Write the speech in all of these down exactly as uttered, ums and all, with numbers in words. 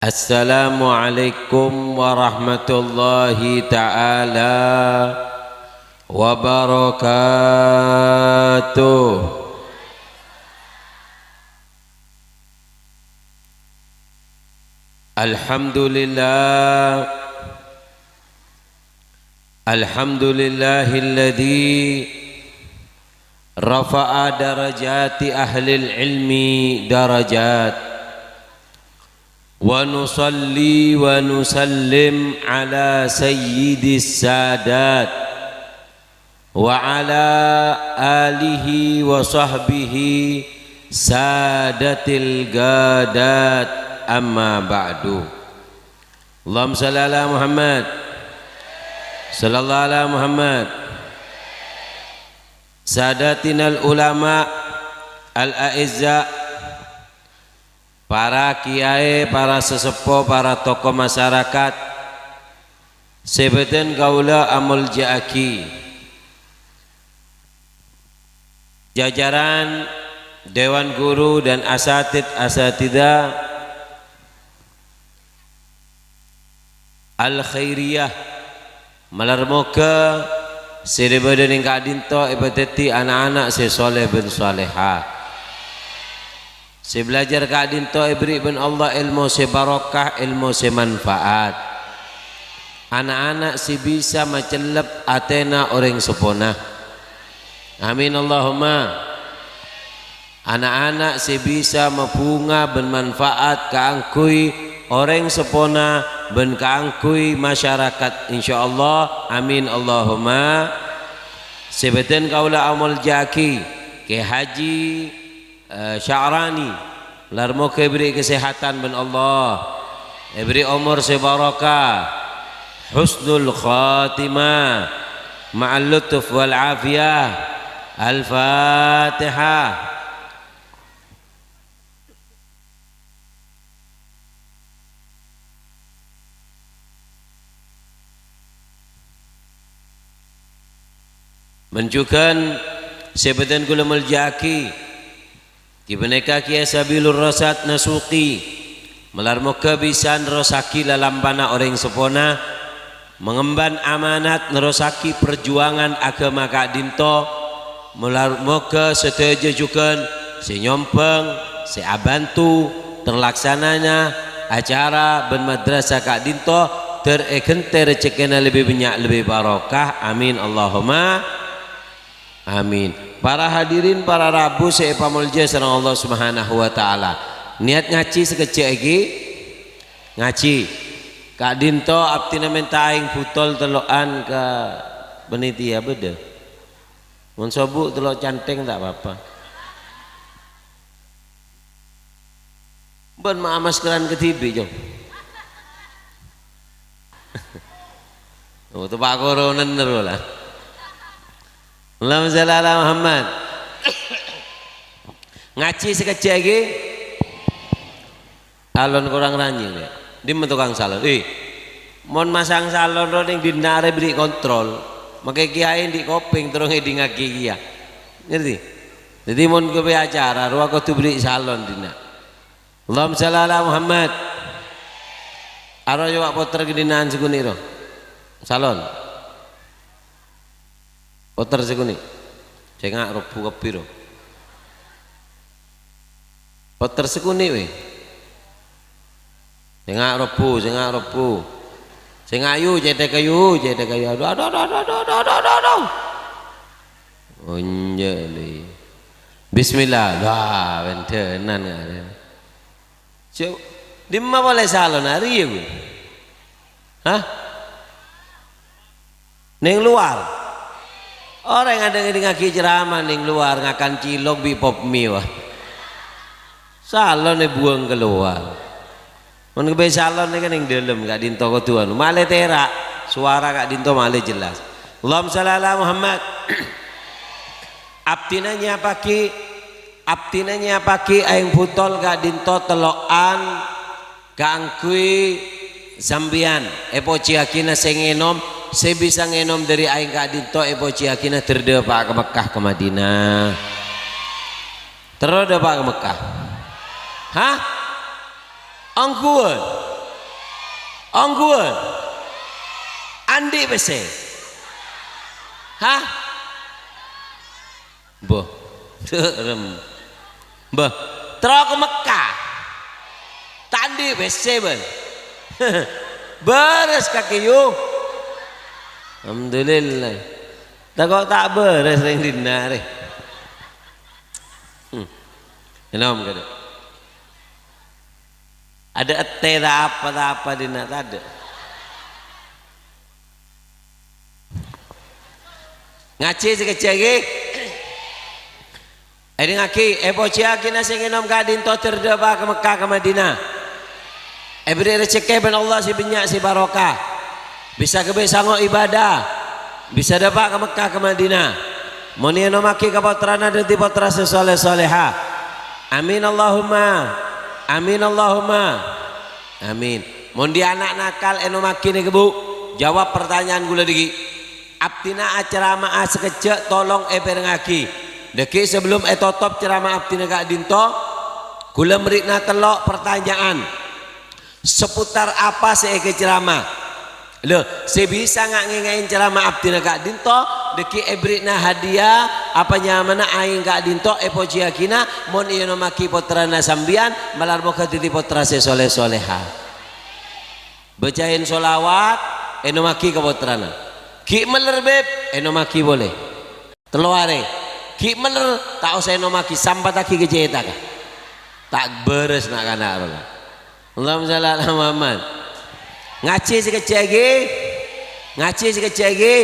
Assalamualaikum warahmatullahi ta'ala wabarakatuh. Alhamdulillah. Alhamdulillahilladzi rafa'a darajati ahlil ilmi darajat. Wa nusalli wa nusallim ala sayyidis sadat, wa ala alihi wa sahbihi sadatil gadat, amma ba'du. Allahumma shalli ala Muhammad. Sallallahu ala Muhammad. Sadatinal ulama al-a'izza, para kiyaè, para saseppo, para tokoh masyarakat sè bâdhân kaulâ amoljâ'aghi. Jajaran Dewan Guru dan asatid-asatidzah Al-Khairiyah, malar moghâ sè bâdhân è ka'dinto èpadhâddhi ana'-ana' sè sholeh bân sholehah. Sè bâlâjâr ka'dinto èberri' bân Allah èlmo sè barokah, èlmo sè manfaat. Ana'-ana' sè bisa macellep atèna orèng seppona. Amin, Allahumma. Ana'-ana' sè bisa mabhunga bân manfaat kaangghuy orèng seppona bân kaangghuy masyarakat, insyaallah. Amin, Allahumma. Sè bâdhân kaulâ amoljâ'aghi, Kè Haji, eh, Sya'rani. Malar moghâ èberri' kasèhadhân bân Allah. Èberri' omor sè barokah. Husnul khatimah. Ma'al lutuf wal afiyah. Al-Fatihah. Bân jhughân sè bâdhân kaulâ moljâ'aghi, ghi panèka Kèyaè Sabilur Rasyad Nasuki, malar moghâ bisa nerrossaghi lalampana orèng seppona, mangemban amanat nerrossaghi parjuwangan aghâma ka'dinto, malar moghâ sadhâjâ jhughân sè nyombhâng, sè abhânto terlaksanana acara bân madrasah ka'dinto, dhâr èghântè rejhekkèna lebbi bânnya', lebbi barokah. Amin, Allahumma amin. Para hadirin, para rabu sè èpamoljâ sareng Allah Subhanahu wa Ta'ala. Niyat ngajhi sakejjhâ' èngghi? Ngajhi. Ka'dinto abdhina mènta aèng butol tello'an ka panitia, bâdâ? Mon sobu' tello' canthèng ta' pa-apa. Bân ma' amaskeran kadhibi', Cong. Oh, teppa' koronan terro la. Allahumma shalli ala Muhammad. Ngajhi sakejjhâ' èngghi. Salon korang ranyèng, rè. Dimma tokang salon? Eh, mon masang salon ro nèng dinna' rè bherri' kontrol. Makè kèyaè andi' kopèng terro ngèdingngaghi kèya. Ngerti? Dhâddhi mon ghâbây acara rowa kodhu bherri' salon dinna'. Allahumma shalli ala Muhammad. Aro coba poter ka dina'an sakonè' ro. Salon. Poter sakonè'. Sènga' robbu kabbhi ro. Poter sakonè' wè. Sènga' robbu, sènga' robbu. Sènga' yu, cèthèk yu, cèthèk yu. Adhu, adhu, adhu. Onjâ' lè. Bismillah. Wah, wendhânan arè. Cè', dimma polè salon arè ya, Bu? Hah? Nèng lowar. Orèng adhâ' ngèdingngaghi ceramah nèng lowar ngakan cilok bi' pop mie, wah. Salon èbuwâng ka lowar. Mon ghâbây salon nèka nèng dâlem ka'dinto kodhu anu, malè tèra', sowara ka'dinto malè jelas. Allahumma shalli ala Muhammad. Abdhina nyèyappaghi, abdhina nyèyappaghi aèng butol ka'dinto tello'an kaangghuy sampèyan. Èpojiyâghina sè ngènom, sè bisa ngènom dhâri aèng ka'dinto èpojiyâghina dhâr dâpa' ka Mekkah ka Madinah. Terro dâpa' ka Mekkah. Hah? Ongghuwân. Ongghuwân? Andi' pèssè? Hah? Mbah. Dâ'rem. Mbah. Terro ka Mekkah. Ta' andi' pèssè, bân. Bârâs kakè, yu. Alhamdulillah. Tako' ta' bârâs rèng dinna' rè. Hmm. Ènom kadâ'. Adâ' ètè ta' apa, ta' apa dinna' tadâ'. Ngajhi sakejjhâ' ghi. Èdingngaghi, èpojiyâghina sè ngènom ka'dinto dâr dâpa' ka Mekkah ka Madinah. Èberri' rejekkè bân Allah sè bânnya' sè barokah. Bisa kabbhi sango ibadah. Bisa dâpa' ka Mekkah ka Madinah. Mon ènommaghi ka pottrana dhâddhi pottra sè soleh soleha. Amin Allahumma. Amin Allahumma. Amin. Mon dhi' ana' nakal ènommaghi nèka, Bu, jawab partanyaan ghulâ dhiggi'. Abdhina acerama'a sakejjhâ' tolong èpèrengngaghi. Dhâggi' sabellum ètotop cerama abdhina ka'dinto, ghulâ mèrri'na tello' partanyaan. Seputar apa sè èkacerama? Lho, sè bisa nga'-ngènga'è cerama abdhina ka'dinto, dhâggi' èberri'na hadiah, apa nyamana aèng ka'dinto èpojiyâghina, mon ènommaghi pottrana sampèyan, malar moghâ dhâddhi pottra sè soleh-soleha. Bâcaèn sholawat, ènommaghi ka pottrana. Ghi' mèller, Bib, ènommaghi polè. Tello arè. Ghi' mèller, ta' osa ènommaghi, sampattaghi ka cèthagghâ. Ta' bârâs na'-kana' rowa. Allahumma shalli ala Muhammad. Ngajhi sakejjhâ' ghi. Ngajhi sakejjhâ' ghi.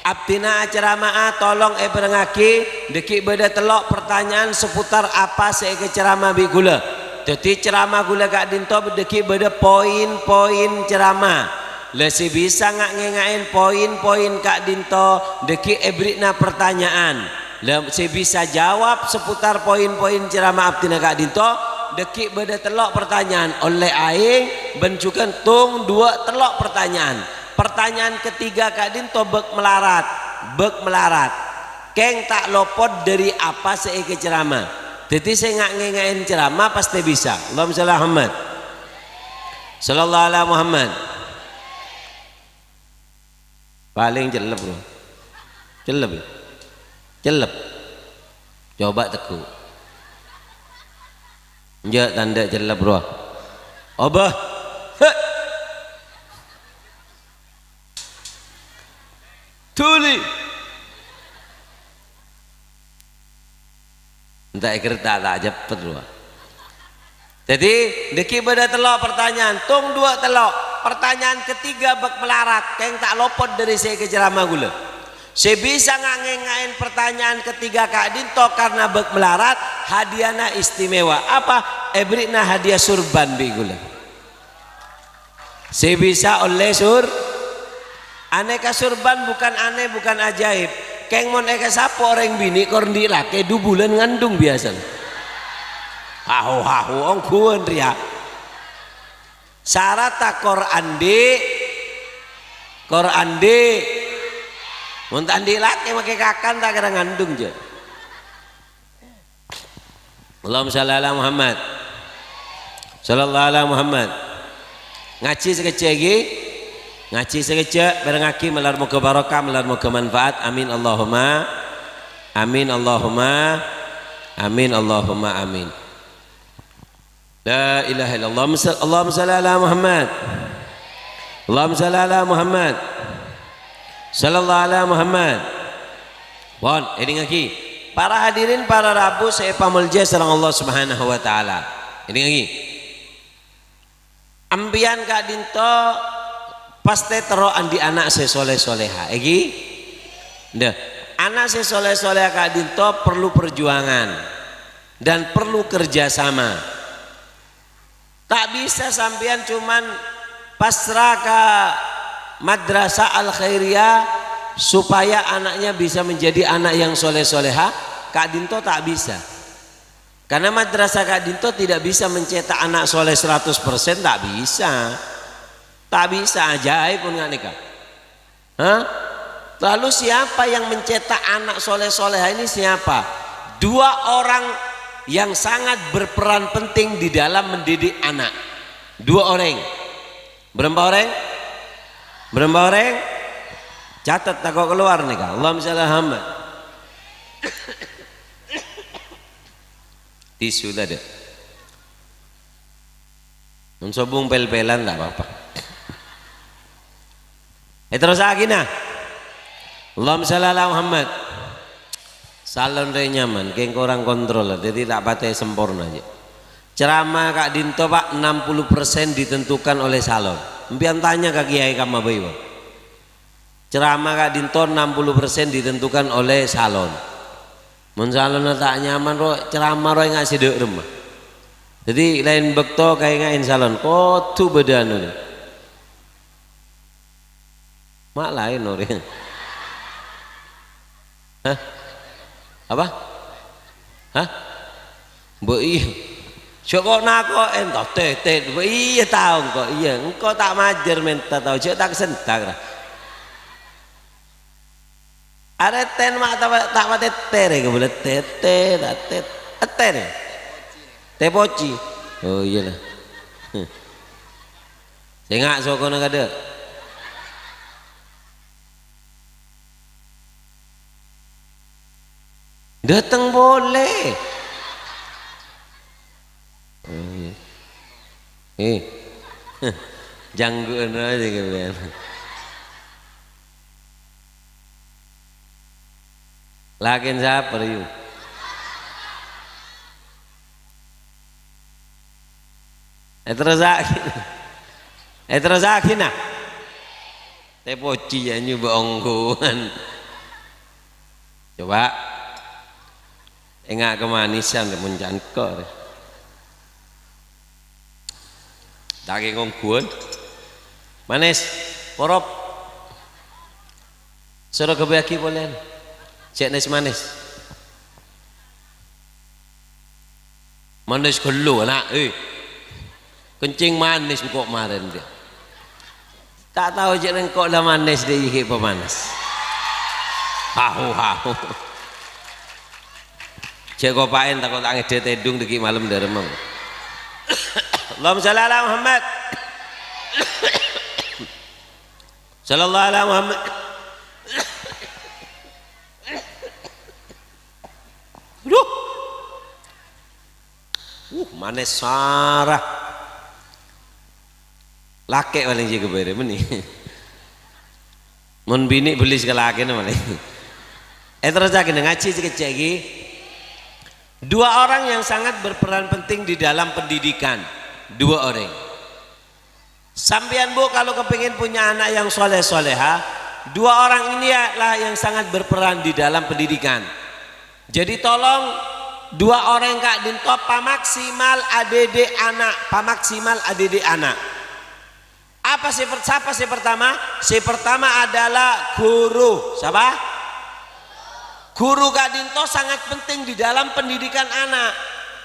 Abdhina acerama'a tolong èpèrengngaghi, dhâggi' bâdâ tello' partanyaan seputar apa sè èkacerama bi' ghulâ. Dhâddhi cerama ghulâ ka'dinto dhâggi' bâdâ poin-poin cerama. La sè bisa nga'-ngènga'è poin-poin ka'dinto dhâggi' èberri'na partanyaan. La sè bisa jawab seputar poin-poin cerama abdhina ka'dinto, dhâggi' bâdâ tello' partanyaan. Ollè aèng bân jhughân tong duwâ' tello' partanyaan. Partanyaan ketiga ka'dinto bâk malarat, bâk malarat. Kèng ta' lopot dhâri apa sè èkacerama. Dhâddhi sè nga'-ngènga'è cerama pastè bisa. Allahumma shalli ala Muhammad. Shallallahu ala Muhammad. Palèng cellep, Bro. Cellep, ya? Cellep. Coba teggu'. Enjâ' tandhâ cellep, Bro. Obâ. He. Dhuli. Enta' èkerta' ta' ceppet rowa. Dhâddhi, dhâggi' bâdâ tello' partanyaan, tong duwâ' tello'. Partanyaan ketiga bâk malarat, kèng ta' lopot dhâri sè èkacerama ghulâ. Sè bisa nga'-ngènga'è partanyaan ketiga ka'dinto karna bâk malarat, hadiana istimewa. Apa? Èberri'na hadiah surban bi' ghulâ. Sè bisa ollè sur-, anèka surban bukan aneh, bukan ajaib. Kèng mon èkasapo orèng binè' kor andi' lakè, du bulân ngandung biyasana. Hahu-hahu, ongghuwân rèya. Saratta kor andi', kor andi'. Mon ta' andi' lakè makè kakan ta' kèra ngandung, jâ. Allahumma shalli ala Muhammad. Shallallahu ala Muhammad. Ngajhi sakejjhâ' ghi. Ngajhi sakejjhâ', pèrengngaghi malar moghâ barokah, malar moghâ manfaat. Amin Allahumma. Amin Allahumma. Amin Allahumma amin. La ilaha illallah. Allahumma sha-, Allahumma shalli ala Muhammad. Allahumma shalli ala Muhammad. Shallallahu ala Muhammad. Pon, èdingngaghi. Para hadirin, para rabu sè èpamoljâ sareng Allah Subhanahu wa Ta'ala. Èdingngaghi. Empèyan ka'dinto pastè terro andi' ana' sè soleh-soleha, èngghi? Nda, ana' sè soleh-soleha ka'dinto perlu perjuangan dan perlu kerja sama. Ta' bisa sampèyan coma pasra ka Madrasah Al Khairiyah supaya anaknya bisa menjadi anak yang soleh-soleha, ka'dinto ta' bisa. Karena madrasah ka'dinto tidak bisa mencetak anak soleh seratus persen, ta' bisa. Ta' bisa, ajaib mon nga' nèka. Hah? Lalu siapa yang mencetak anak soleh-soleha ini siapa? Dua orang yang sangat berperan penting di dalam mendidik anak. Dua orang. Bârâmpa orèng? Bârâmpa orèng? Catet, tako' kalowar nèka. Allahumma shalli ala Muhammad. Tisu tadâ'. Mon sobung pel-pelan, ta' pa-apa. Èterrossaghi, nah. Allahumma shalli ala Muhammad. Salon rè nyaman, kèng korang kontrol, dhâddhi ta' patè samporna, jâ'. Ceramah ka'dinto, Pak, enam puluh persen ditentukan oleh salon. Empèyan tanya ka kiai kamma bhâi, Pak. Ceramah ka'dinto enam puluh persen ditentukan oleh salon. Mon salonna ta' nyaman, ro, ceramah ro enga' sè dâ' remma. Dhâddhi, laèn bâkto kaènga'è salon, kodhu bâdâ anona. Ma' laèn orèng. Hah? Apa? Hah? Mbok iyâ. Jhâ' ko' nako'è, ento, tètè. Mbok iyâ tao engko', iyâ. Engko' ta' majâr mènta tao, jhâ' ta' sentak, ra. Arèten ma' ta', ta' patè tèrè, kabâlâ tètè, ta' tèt-, tèrè. Tè poci. Oh, iyâ, la. Sènga' sokona kadâ'. Dâteng polè. Eh. Eh. Janggu'an aja kalian. Lakèn sapa, Yu? Èterrossaghi. Èterrossaghi, nah. Tè poci ya nyoba ongghuwân. Coba. Enga' kamanisan, mon cangkor. Ta' kèng ongghuwân. Manis, porop. Soro ghâbâyyaghi polè. Cè' nes-manis. Manis ghâllu, ana', eh. Kencing manis engko' marèn, dia. Ta' tao jhâ' engko' la manis, dia, ghi' pamanes. Hahu, hahu. Jhâ' kopa'èn, tako' ta' ngèdhâ tèdung dâgghi' malem dâremma. Allahumma shalli ala Muhammad. Sallallahu ala Muhammad. Aduh. Uh, manis sara. Lakè' palèng jâgâ bârâ' mènè. Mon binè' bellè sè ka lakèna palèng. Eh, terros lagi ngajhi sè kècè' ghi. Dua orang yang sangat berperan penting di dalam pendidikan. Dua orang. Sampèyan, Bu, kalau kepingin punya anak yang soleh-soleha, dua orang inilah yang sangat berperan di dalam pendidikan. Jadi tolong, dua orang ka'dinto pamaksimal adhidhi' ana', pamaksimal adhidhi' ana'. Apa sè per-, sapa sè pertama? Sè pertama adalah guru. Sapa? Guru ka'dinto sangat penting di dalam pendidikan anak.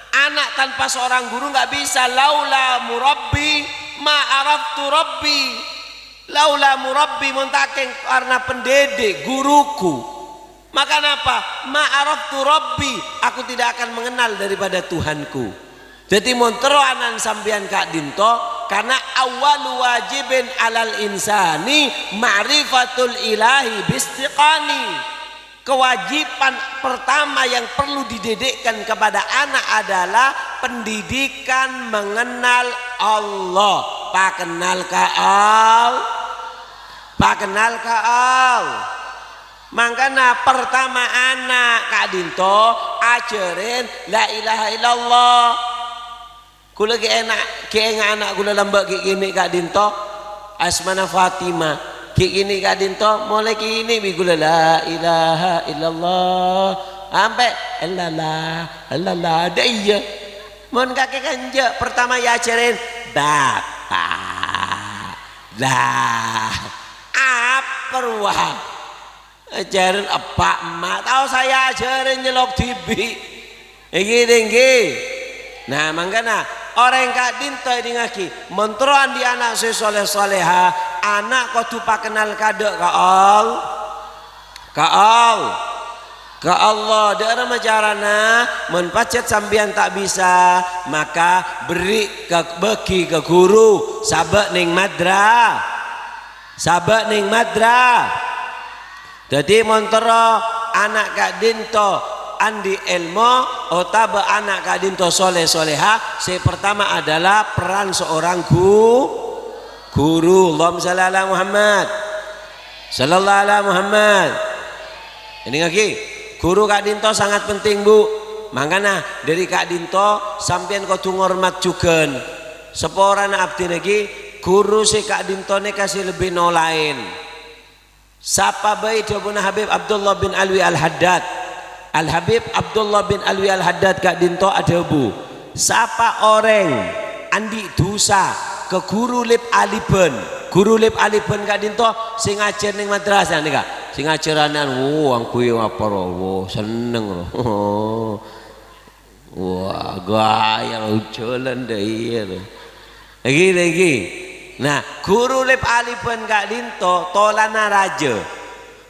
Anak tanpa seorang guru nggak bisa. Laula murabbi ma araftu rabbi. Laula murabbi, mon ta' kèng karena pendidik, guruku. Maka napa? Ma araftu rabbi, aku tidak akan mengenal daripada Tuhanku. Dhâddhi, mon terro ana'na sampèyan ka'dinto, karena awwalu wajibin alal insani ma'rifatul ilahi bistiqani. Kewajiban pertama yang perlu dididikkan kepada anak adalah pendidikan mengenal Allah. Pakennal ka Allah. Pakennal ka Allah. Mangkana pertama ana' ka'dinto ajhârin la ilaha illallah. Kaulâ ghi' èna', ghi' ènga' ana' kaulâ lambâ' ghi' kènè' ka'dinto, asmana Fatimah. Ghi' kènè' ka'dinto, molaè kènè' bi' kaulâ, "La ilaha illallah." Ampè', "Illallah, illallah." Dâ' iyâ. Mon kakè kanja', pertama èajhârin, "Bapa'." Lah, apa rowa? Ajhârin eppa' emma', tao saya ajhârin nyellok dhibi'. Èngghi, èngghi. Nah, mangkana orèng ka'dinto èdingngaghi, mon terro andi' ana' sè soleh-soleha, ana' kodhu pakennal kadâ' ka All-, ka All-, Ka Allah, dhâ'ramma carana? Mon pajhât sampèyan ta' bisa, maka berri' ka, bâgi ka ghuru, sabâ' neng madra-, sabâ' neng madra-. Dhâddhi, mon terro ana' ka'dinto andi' èlmo otabâ ana' ka'dinto soleh soleha, sè pertama adalah peran seorang gu-, ghuru. Allahumma shalli ala Muhammad. Shallallahu ala Muhammad. Èdingngaghi, ghuru ka'dinto sangat penting, Bu. Mangkana, dhâri ka'dinto sampèyan kodhu ngormat jhughân. Saporana abdhina ghi, ghuru sè ka'dinto nèka sè lebbi nolaèn. Sapa bhâi dhâbuna Habib Abdullah bin Alwi Al-Haddad? Al-Habib Abdullah bin Alwi Al-Haddad ka'dinto adhâbu, "Sapa orèng andi' dhusa ka ghuru lip-aliban?" Ghuru lip-aliban ka'dinto sè ngajhâr neng madrasah nèka. Sè ngajhâr anèyan, wo, angghuy aparo, wo, senneng, lo. Wah, gaya lo, jhâlân dâ' iyâ lo. Lagi, lagi. Nah, ghuru lip-aliban ka'dinto tolana rajâ.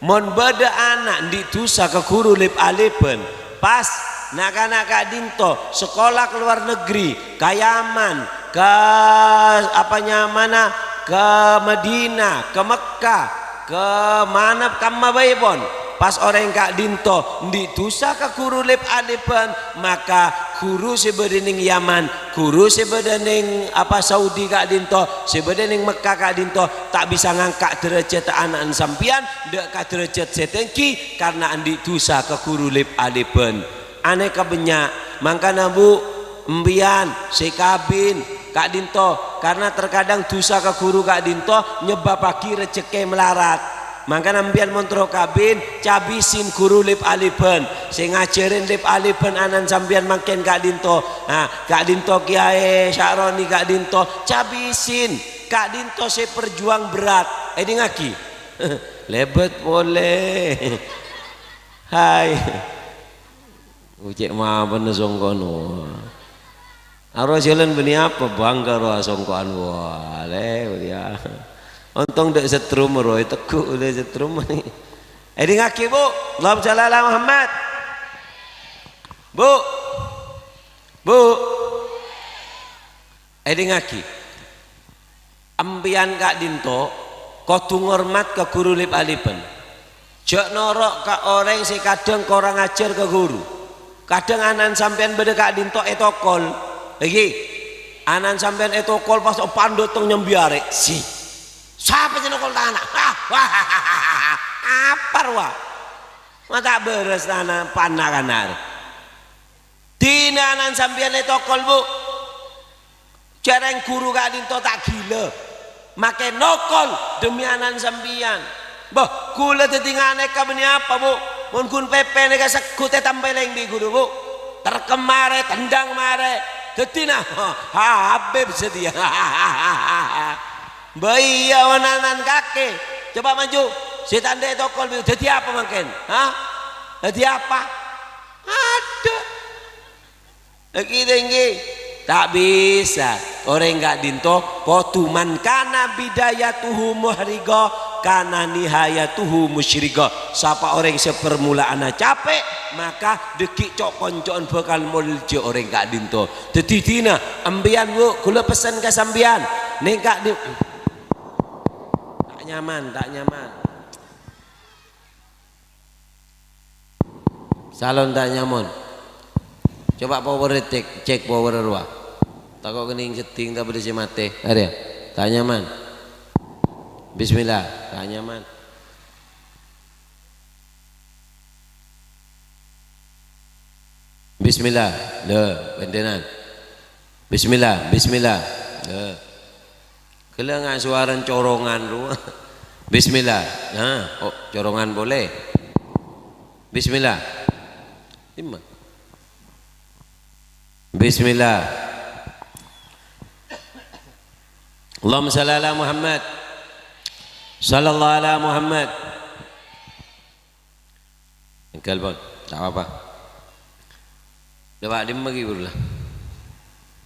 Mon bâdâ ana' andi' dhusa ka ghuru lip-aliban, pas na'-kana' ka'dinto sakola ka luar negri, ka Yaman, ka apa nyamana, ka Madinah, ka Mekkah, ka mana kamma bhâi pon, pas orèng ka'dinto andi' dhusa ka ghuru lip-aliban, maka ghuru sè bâdâ neng Yaman, ghuru sè bâdâ neng apa Saudi ka'dinto, sè bâdâ neng Mekkah ka'dinto, ta' bisa ngangka' dârâjhât ana'na sampèyan dâ' ka dârâjhât sè tèngghi karna andi' dhusa ka ghuru lip-aliban. Anèka bânnya', mangkana, Bu, empèyan sè kabin ka'dinto, karna terkadang dhusa ka ghuru ka'dinto nyebbabbhâghi rejhekkè malarat. Mangkana empèyan mon terro kabin, cabisin ghuru lip-aliban, sè ngajhârin lip-aliban ana'na sampèyan mangkèn ka'dinto. Nah, ka'dinto Kèyaè Sya'roni ka'dinto, cabisin ka'dinto sè perjuang berat. Èdingngaghi. Lèbât polè. Hai. Ucèk mapèna songko'an. Aro jhâlân bânnè apa? Bhângghâ ro asongko'an. Wah, lè, ya. Ontong dâ' setrum ro, ètegghu' lè setrum. Èdingngaghi, Bu. Allahumma shalli ala Muhammad. Bu. Bu. Èdingngaghi. Empèyan ka'dinto kodhu ngormat ka ghuru lip-aliban. Jhâ' noro' ka orèng sè kadhâng korang ajhâr ka ghuru. Kadhâng ana'na sampèyan bâdâ ka'dinto ètokol. Lagi, ana'na sampèyan ètokol pas pan dâteng nyambi arè'. "Si, sapa sè nokol ta' ana'?" "Apa rowa? Ma' ta' bârâs ta' ana', panna' kana' arè'." Dina ana'na sampèyan ètokol, Bu. Jhâreng ghuru ka'dinto ta' ghilâ. Makè nokol dhemmi ana'na sampèyan. Bâh, ghulâ dhâddhi nganèka bânnè apa, Bu? Mon ghun pèpè nèka segghut ètampèlèng bi' ghuru, Bu. Terkem marè, tendang marè. Dhâddhina, ha, Habib satèya. Bâ iyâ, ana'na kakè. Coba maju. Sè ta' andi' ètokol, Bu. Dhâddhi apa mangkèn? Ha? Dhâddhi apa? Adâ'. Ènggi-tènggi. Ta' bisa. Orèng ka'dinto kodhu man kana bidayatuhu muhriqa, kana nihayatuhu musyriqa. Sapa orèng sè parmola'anna capè', maka dhâggi' co'-konco'an bhâkal molja orèng ka'dinto. Dhâddhi dina, empèyan, Bu, ghulâ pessen ka sampèyan. Nèng ka'din-, ta' nyaman, ta' nyaman. Salon ta' nyaman. Coba power cek, cek power rowa. Tako' kènèng seddhing ta' bâdâ sè matè. Arèya, ta' nyaman. Bismillah, ta' nyaman. Bismillah, lho, bhândhânan. Bismillah, bismillah. Lho. Ghellâ' nga' sowarana corongan rowa. Bismillah. Nah, oh, corongan polè. Bismillah. Dimma? Bismillah. Allahumma shalli ala Muhammad. Shallallahu ala Muhammad. Enggal, Bang. Ta' apa-apa. Dâpa' dimma ghi', Bro, la?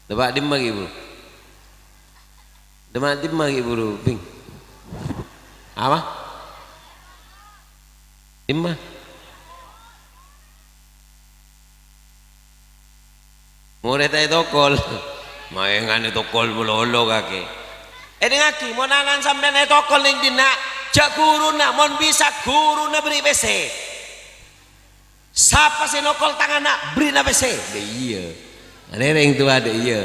Dâpa' dimma ghi', Bro? Dâpa' dimma ghi', Bro, Bing? Apa? Dimma? Morèdda ètokol. Maèngana ètokol malolo kakè. Èdingngaghi, mon ana'na sampèyan ètokol neng dinna', jhâ' ghuruna, mon bisa ghuruna bherri' pèssè. Sapa sè nokol tang ana', bherri'na pèssè. Dâ' iyâ. Arèya rèng towa dâ' iyâ.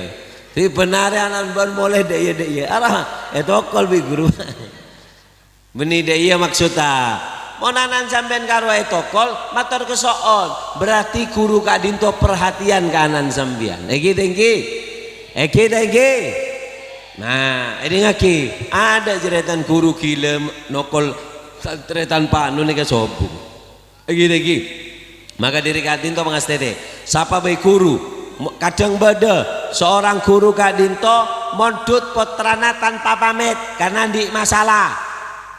Sè bhennarè ana' bân molè dâ' iyâ, dâ' iyâ. Ara, ètokol bi' ghuru. Bânnè dâ' iyâ maksodda. Mon ana'na sampèyan karowa ètokol, mator kaso'on. Berarti ghuru ka'dinto perhatian ka ana'na sampèyan. Èngghi, èngghi. Èngghi, èngghi. Nah, èdingngaghi. Adâ' carètana ghuru ghilâ nokol santrè tanpa anu nèka sobung. Èngghi, èngghi. Maka dâri ka'dinto pangastètè. Sapa bhâi ghuru? Mo-, kadhâng bâdâ seorang ghuru ka'dinto mondhut pottrana tanpa pamèt karena andi' masalah.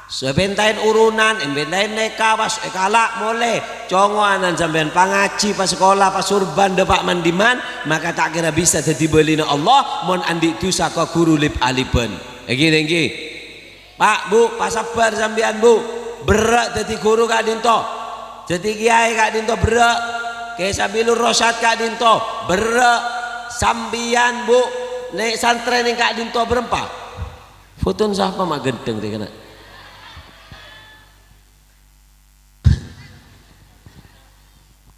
Sè pèntaèn urunan, èpèntaèn nèka, pas èkala' molè. Congo' ana'na sampèyan pangajhi, pas sakola, pas surban, dâpa' man-dimman, maka ta' kèra bisa dhâddhi bâlina Allah mon andi' dhusa ka ghuru lip-alipan. Èngghi, èngghi. Pa', Bu', pasabbhâr sampèyan, Bu'. Berrâ' dhâddhi ghuru ka'dinto. Dhâddhi kèyaè ka'dinto berrâ'. Kèyaè Sabilur Rasyad ka'dinto berrâ'. Sampèyan, Bu', nè-, santrè neng ka'dinto bârâmpa? Foton sapa ma' ghântheng rè kana'?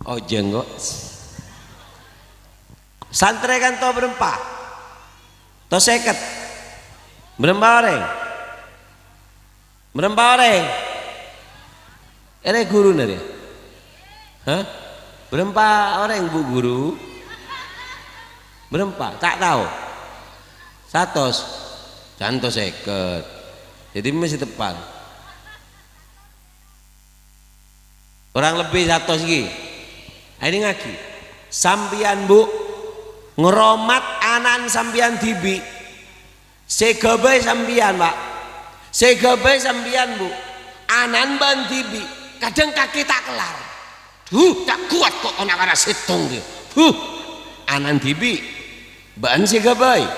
Ojhâng, kok. Santrè ka'dinto bârâmpa? Tos sèket. Bârâmpa orèng? Bârâmpa orèng? Èrè ghuruna rèya? Hah? Bârâmpa orèng, Bu' Ghuru? Bârâmpa? Ta' tao? Satos? Satos sèket. Dhâddhi mè' sè teppa'na. Kurang lebbi satos ghi. Èdingngaghi. Sampèyan, Bu', ngaromat ana'na sampèyan dhibi'. Sè èghâbây sampèyan, Pa'. Sè èghâbây sampèyan, Bu'. Ana'na bâ'na dhibi'. Kadhâng kakè ta' kellar. Huh, ta' kowat kok na'-kana' sèttong, ghi. Huh. Ana'na dhibi'. Bâ'na sè èghâbây.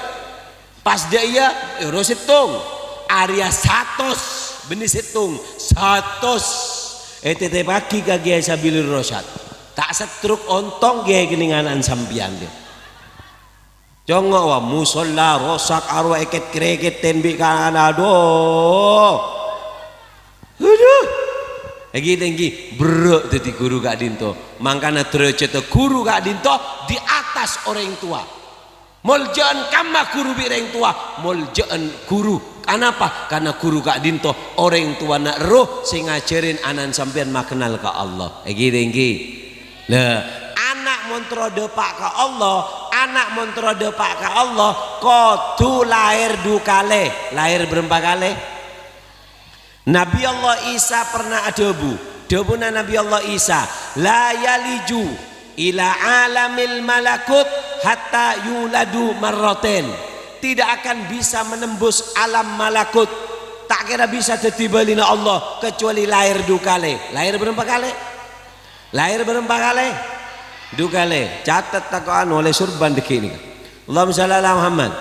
Pas dâ' iyâ, ero sèttong. Arèya satos, bânnè sèttong. Satos. Ètètèpaghi ka Kèyaè Sabilur Rasyad. Ta' setruk ontong Kèyaè kennengngan ana'na sampèyan, ghi. Congo' wa, musholla rosak arowa èket-krèkètèn bi' kana', adhu. Adhu. Èngghi-tèngghi, berrâ' dhâddhi ghuru ka'dinto. Mangkana dârâjhâddhâ ghuru ka'dinto di atas orèng towa. Moljâ'ân kamma ghuru bi' rèng towa, moljâ'ân ghuru. Anapa? Karna ghuru ka'dinto orèng towana erroh sè ngajhârin ana'na sampèyan makennal ka Allah. Èngghi-tèngghi. Lah, ana' mon terro dâpa' ka Allah, ana' mon terro dâpa' ka Allah, kodhu laèr du kalè. Laèr bârâmpa kalè? Nabi Allah Isa pernah adhâbu, dhâbuna Nabi Allah Isa, "La yaliju ila alamil malakut hatta yuladu marratain." Tidak akan bisa menembus alam malakut. Ta' kèra bisa dhâddhi bâlina Allah kecuali laèr du kalè. Laèr bârâmpa kalè? Laèr bârâmpa kalè? Du kalè. Catet tako' anu, ollè surban dhâggi' nèka. Allahumma shalli ala Muhammad.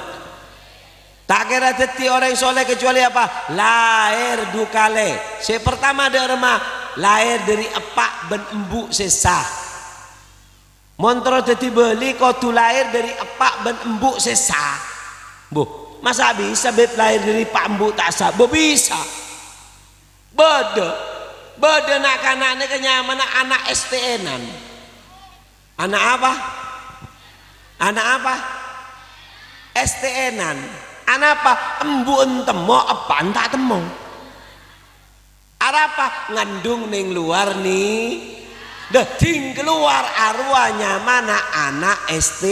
Ta' kèra dhâddhi orèng soleh kecuali apa? Laèr du kalè. Sè partama dâ' remma, laèr dâri eppa' bân embu' sè sah. Mon terro dhâddhi bâli kodhu laèr dâri eppa' bân embu' sè sah. Mbuh, masa' bisa, Bib, laèr dâri eppa' embu' ta' sah? Mbuh, bisa. Bâdâ. Bâdâ na'-kana' nèka nyamana ana' S T N-an. Ana' apa? Ana' apa? S T N-an. Anapa? Embu'en temmo, eppa'en ta' temmo. Arapa? Ngandung neng lowar ni-, dâddhi kalowar arowa nyamana ana' S T,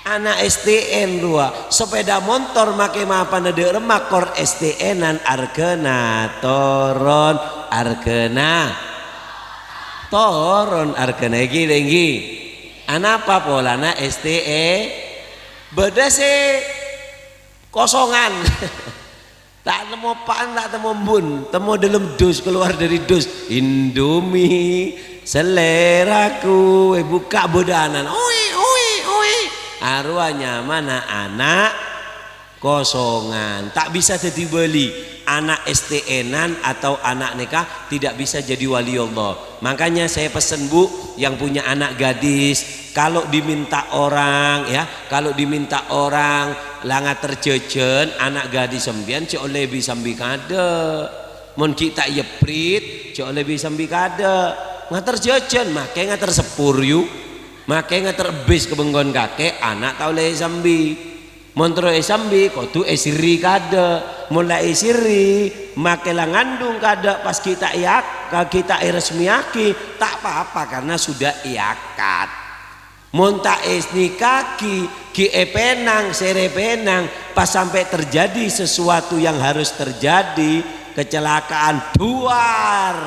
ana' S T N rowa. Sepeda montor make mapana dâ' remma kor S T N-an arghâna toron, arghâna toron, arghâna èngghi, èngghi. Anapa polana S T N? Bâdâ sè kosongan. Ta' temmo eppa'en, ta' temmo embu'en, temmo dâlem dus, kalowar dâri dus. "Indomie seleraku, eh, buka bodanan." Oi, oi, oi. Arowa nyamana ana' kosongan. Ta' bisa dhâddhi wali. Ana' S T N-an atau ana' nèka tidak bisa jadi wali Allah. Makanya saya pesen, Bu, yang punya anak gadis, Kalau diminta orang, ya, kalau diminta orang la ngater jhâjhân, ana' ghâdhi sampèyan jhâ' ollè bi-sambi kaadâ'. Mon ghi' ta' èèbrit, jhâ' ollè bi-sambi kaadâ'. Ngater jhâjhân, makè ngater seppur, yu. Makè ngater ebbis ka bengkona kakè, ana' ta' ollè èsambi. Mon terro èsambi, kodhu èsèrri kaadâ'. Mon la èsèrri, makè la ngandung kaadâ' pas ghi' ta' èak-, ghi' ta' èresmèyaghi, ta' pa-apa karena sudah èakad. Mon ta' ènikahaghi, ghi' èpènang, sèrè pènang, pas sampè' terjadi sesuatu yang harus terjadi, kecelakaan, duar.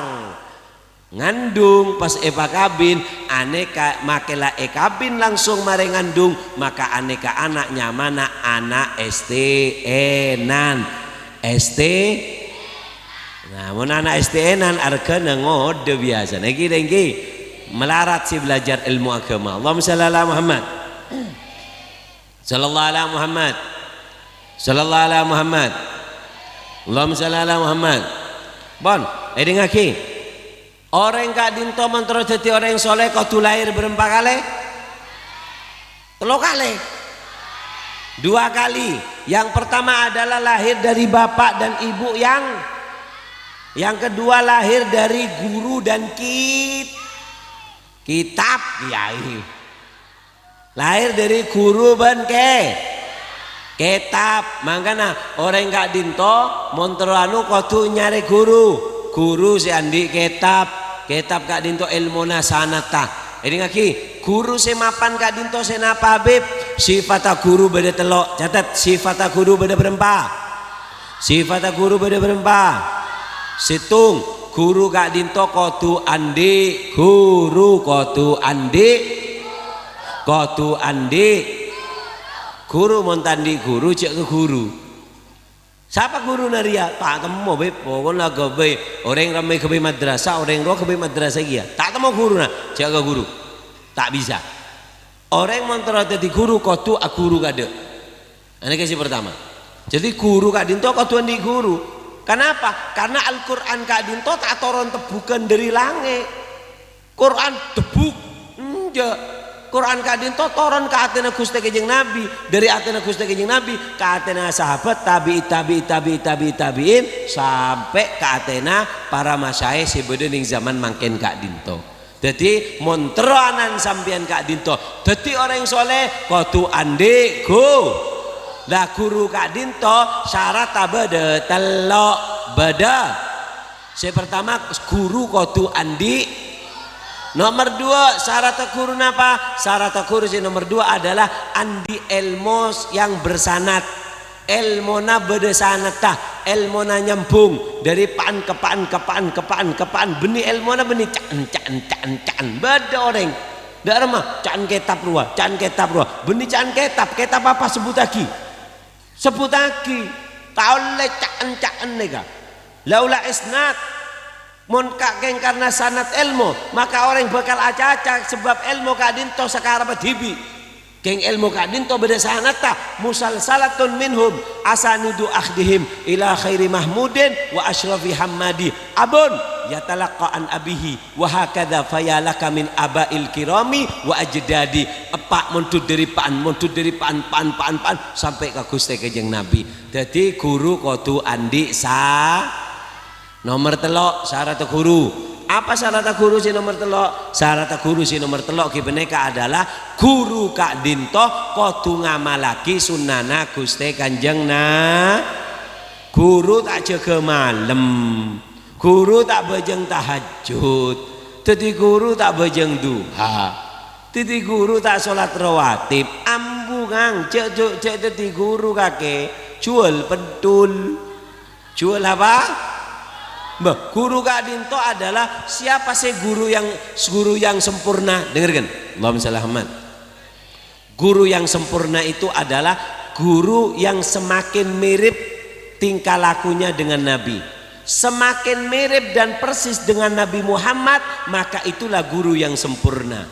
Ngandung pas èpakabin, anèka makè la èkabin langsung marè ngandung, maka anèka ana' nyamana ana' S T N-an. S T. Nah, mon ana' S T N-an arghâna ngodâ biyasana. Ènggi, ènggi. Malarat sè belajar èlmo aghâma. Allahumma shalli ala Muhammad. Sallallahu ala Muhammad. Sallallahu ala Muhammad. Allahumma shalli ala Muhammad. Pon, èdingngaghi. Orèng ka'dinto mon terro dhâddhi orèng soleh kodhu lahir bârâmpa kalè? Tello kalè. Dua kali. Yang pertama adalah lahir dari bapak dan ibu yang, yang kedua lahir dari guru dan kit-, kitab, kiai. Lahir dari guru bân kè-, kètab. Mangkana orèng ka'dinto mon terro anu kodhu nyarè guru. Guru sè andi' kètab. Kètab ka'dinto èlmona sanadda. Èdingngaghi, guru sè mapan ka'dinto sè napa, Habib? Sifatta guru bâdâ tello'. Catet, sifatta guru bâdâ bârâmpa? Sifatta guru bâdâ bârâmpa? Sèttong. Guru ka'dinto kodhu andi', guru kodhu andi', kodhu andi'. Guru mon ta' andi' guru, jhâ' ka guru. Sapa guruna rèya? Ta' temmo, Bib. Pokona ghâbây orèng rammè ghâbây madrasah, orèng rowa ghâbây madrasah kèya. Ta' temmo guruna, jhâ' ka guru. Ta' bisa. Orèng mon terro dhâddhi guru, kodhu aghuru kaadâ'. Anèka sè partama. Dhâddhi, guru ka'dinto kodhu andi' guru. Kenapa? Karena Al-Qur'an ka'dinto ta' toron tebbhughân dhâri langngè'. Qur'an tebbhuk. Enjâ'. Qur'an ka'dinto toron ka atèna Ghustè Kanjeng Nabi. Dhâri atèna Ghustè Kanjeng Nabi, ka atèna sahabat, tabi'i, tabi'i, tabi'i, tabi'i, tabi'in, sampè' ka atèna para masyayikh sè bâdâ nèng zaman mangkèn ka'dinto. Dhâddhi, mon terro ana'na sampèyan ka'dinto dhâddhi orèng soleh, kodhu andi' ghu-, la, guru ka'dinto saratta bâdâ tello'. Bâdâ. Sè partama, guru kodhu andi'. Nomer dua, saratta guru napa? Saratta guru sè nomer dua adalah andi' èlmo yang bersanad. Èlmona bâdâ sanadda, èlmona nyambhung dhâri pa'an ka pa'an, ka pa'an, ka pa'an, ka pa'an. Bânnè èlmona bânnè ca'en, ca'en, ca'en, ca'en. Bâdâ orèng, dâ' remma, ca'en kètab rowa, ca'en kètab rowa. Bânnè ca'en kètab, kètab apa? Sebbhuttaghi. Sebbhuttaghi. Ta' ollè ca'en-ca'en nèka. Laula isnad. Mon ka-, kèng karna sanad èlmo, maka orèng bhâkal acaca, sabâb èlmo ka'dinto sakarebbhâ dhibi'. Kèng èlmo ka'dinto bâdâ sanadda, musalsalatun minhum asanidu akhdihim ila khairi mahmudin wa asyrafi hammadi. Abun yatalaqqa an abihi wa hakadha fayalaka min abail kirami wa ajdadi. Eppa' mondhut dhâri pa'an, mondhut dhâri pa'an, pa'an, pa'an, pa'an, sampè' ka Ghustè Kanjeng Nabi. Dhâddhi, guru kodhu andi' sa-, Nomer tello', saratta guru. Apa saratta guru sè nomer tello'? Saratta guru sè nomer tello' ghi panèka adalah guru ka'dinto kodhu ngamallaghi sunnana Ghustè Kanjeng Na-, guru ta' jâgâ malem, guru ta' bhâjâng tahajjud, dhâddhi guru ta' bhâjâng duha, dhâddhi guru ta' sholat rawatib, ambu, Kang, jâ', jâ', jâ' dhâddhi guru kakè, juwâl pentul. Juwâl apa? Bâh, guru ka'dinto adalah siapa sè guru yang, guru yang sempurna? Dengarkan. Allahumma shalli Muhammad. Guru yang sempurna itu adalah guru yang semakin mirip tingkah lakunya dengan Nabi. Semakin mirip dan persis dengan Nabi Muhammad, maka itulah guru yang sempurna.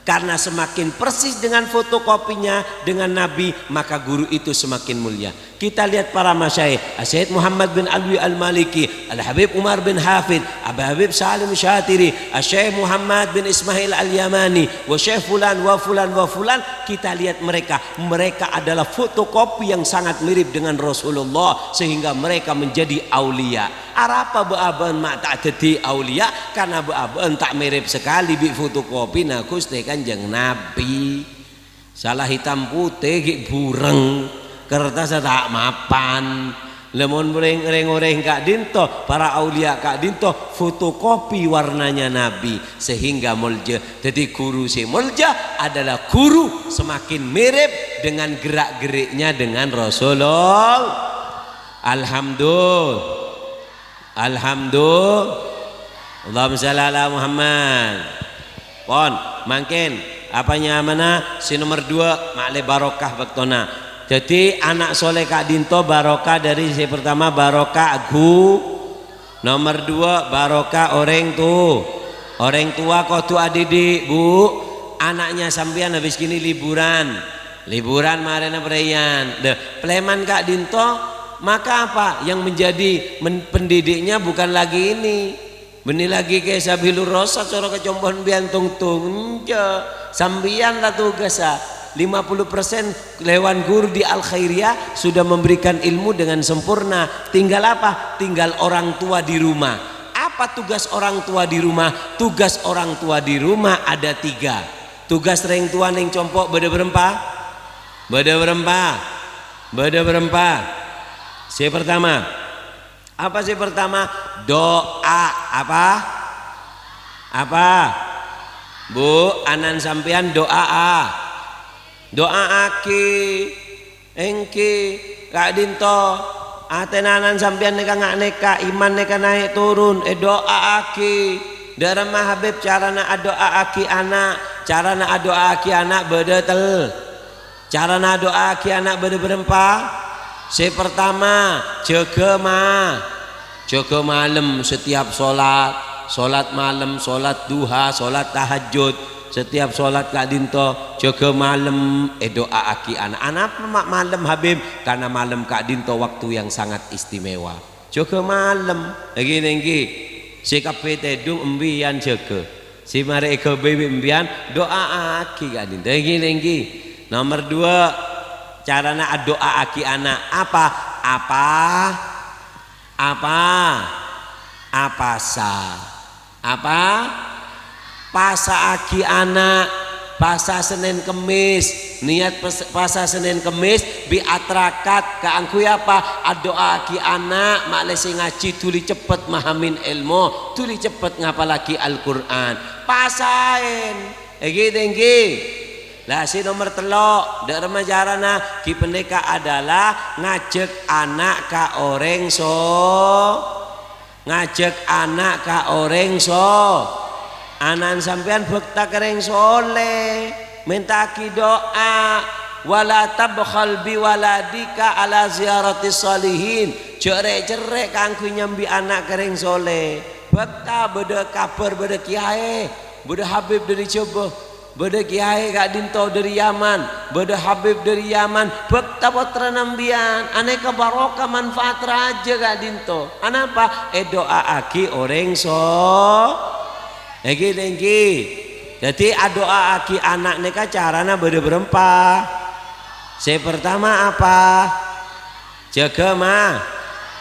Karena semakin persis dengan fotokopinya dengan Nabi, maka guru itu semakin mulia. Kita lihat para masyayikh, Syekh Muhammad bin Alwi Al-Maliki, Al-Habib Umar bin Hafid, Abu Habib Salim Syatiri, Syekh Muhammad bin Ismail Al-Yamani, wa Syekh fulan, wa fulan, wa fulan. Kita lihat mereka. Mereka adalah fotokopi yang sangat mirip dengan Rasulullah, sehingga mereka menjadi aulia. Arapa bâ-abâ'ân ma' ta' dhâddhi aulia? Karna bâ-abâ'ân ta' mirip sakalè bi' fotokopina Ghustè Kanjeng Nabi. Sala hitam putih ghi' bureng, kertassa ta' mapan. Lamon reng-, reng-oreng ka'dinto, para aulia ka'dinto fotokopi warnanya Nabi, sehingga molja. Dhâddhi, guru sè molja adalah guru semakin mirip dengan gerak-geriknya dengan Rasulullah. Alhamdulillah. Alhamdulillah. Allahumma shalli ala Muhammad. Pon, mangkèn, apa nyamana sè nomer dua, ma'lè barokah bâktona. Dhâddhi, ana' soleh ka'dinto barokah dâri sè pertama, barokah ghu-, nomer dua, barokah orèng tu-, orèng towa kodhu adidik, Bu. Ana'nya sampèyan habis gini liburan. Liburan marèna prèyan. Deh, pleman ka'dinto, maka apa? Yang menjadi men-, pendidiknya bukan lagi ini. Bânnè lagi kè Sabilur Rasyad, soro kacompo'na bi'en tong-tong. Enjâ'. Sampèyan la tugassa. Lima puluh persen dewan guru di Al Khairiyah sudah memberikan ilmu dengan sempurna. Tinggal apa? Tinggal orang tua di rumah. Apa tugas orang tua di rumah? Tugas orang tua di rumah ada tiga. Tugas rèng towa neng compo' bâdâ bârâmpa? Bâdâ bârâmpa? Bâdâ bârâmpa? Sè pertama. Apa sè pertama? Doa. Apa? Apa? Bu, ana'na sampèyan do'a, a. Do'a'aghi. Èngghi, ka'dinto, atèna ana'na sampèyan nèka nga'-nèka, iman nèka naè' toron, èdo'a'aghi. Dâ' remma Habib carana ado'a'aghi ana', carana ado'a'aghi ana' bâdâ tel-, carana ado'a'aghi ana' bâdâ bârâmpa? Sè pertama, jâgâ ma-, Jâgâ malem setiap sholat, sholat malem, sholat duha, sholat tahajud. Setiap sholat ka'dinto, jâgâ malem, èdo'a'aghi ana'. Anapa ma' malem, Habib? Karena malem ka'dinto waktu yang sangat istimewa. Jâgâ malem. Èngghi, èngghi. Sè kabbhi tèdung embiyan jâgâ. Sè marè èghâbây bi' embiyan, do'a'aghi ka'dinto. Èngghi, èngghi. Nomer dua, carana ado'a'aghi ana'. Apa? Apa? Apa? Apasa? Apa? Pasa'aghi ana', pasa Sennèn Kemmès. Niat pes-, pasa Sennèn Kemmès bi' atarakat kaangghuy apa? Ado'a'aghi ana', ma'lè sè ngajhi dhuli ceppet mahamin èlmo, dhuli ceppet ngapallaghi Al-Qur'an. Pasaèn. Èngghi, èngghi. La, sè nomer tello', dâ' remma carana ghi' panèka adalah ngajhâk ana' ka orèng so-, ngajhâk ana' ka orèng so-, ana'na sampèyan bhâkta ka rèng soleh, mènta'aghi du'a, "Wa la tabkhal bi waladika ala ziyaratis shalihin." Jhâ' rè'-cerrè' kaangghuy nyambi ana' ka rèng soleh. Bhâkta bâdâ kabhâr bâdâ kèyaè. Bâdâ habib dâri Jhâbâ, bâdâ kèyaè ka'dinto dâri Yaman, bâdâ habib dâri Yaman, bhâkta pottrana embiyan, anèka barokah manfaat rajâ ka'dinto. Anapa? Èdo'a'aghi orèng so-, èngghi, èngghi. Dhâddhi, ado'a'aghi ana' nèka carana bâdâ bârâmpa. Sè pertama apa? Jâgâ, ma.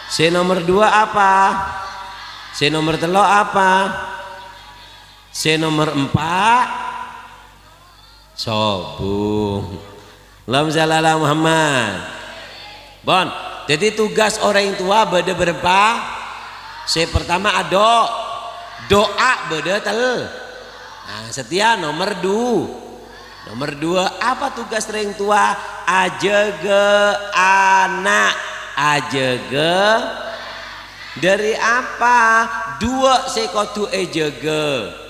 Sè nomer dua apa? Sè nomer tello' apa? Sè nomer empa', sobung. Allahumma shalli ala Muhammad. Bon, dhâddhi tugas orèng towa bâdâ bârâmpa? Sè pertama ado-, do'a bâdâ tel-, nah, satèya nomer du-, nomer dua, apa tugas rèng towa? Ajâgâ ana', ajâgâ. Dâri apa? Duwâ' sè kodhu èjâgâ.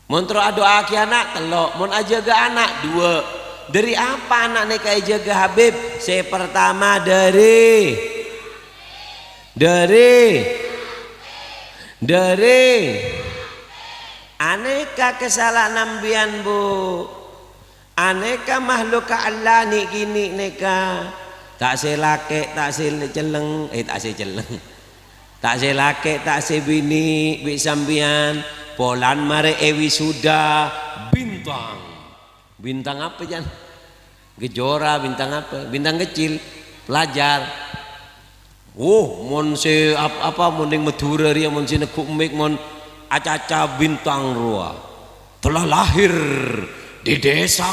Mon terro ado'a'aghi ana', tello'. Mon ajâgâ ana', duwâ'. Dâri apa ana' nèka èjâgâ, Habib? Sè pertama dâri, dâri, dâri Anèka kasala'an sampèyan, Bu. Anèka mahlukka Allah nè'-kènè' nèka. Ta' sè lakè', ta' sè cellèng, eh, ta' sè cellèng. Ta' sè lakè', ta' sè binè' bi' sampèyan, polana marè èwisuda bintang. Bintang apa, Jan? Kejora, bintang apa? Bintang kecil, pelajar. Oh, mon sè ap-, apa, mon neng Madhurâ rèya, mon sè neggu' mik, mon acaca bintang rowa. Telah lahir di desa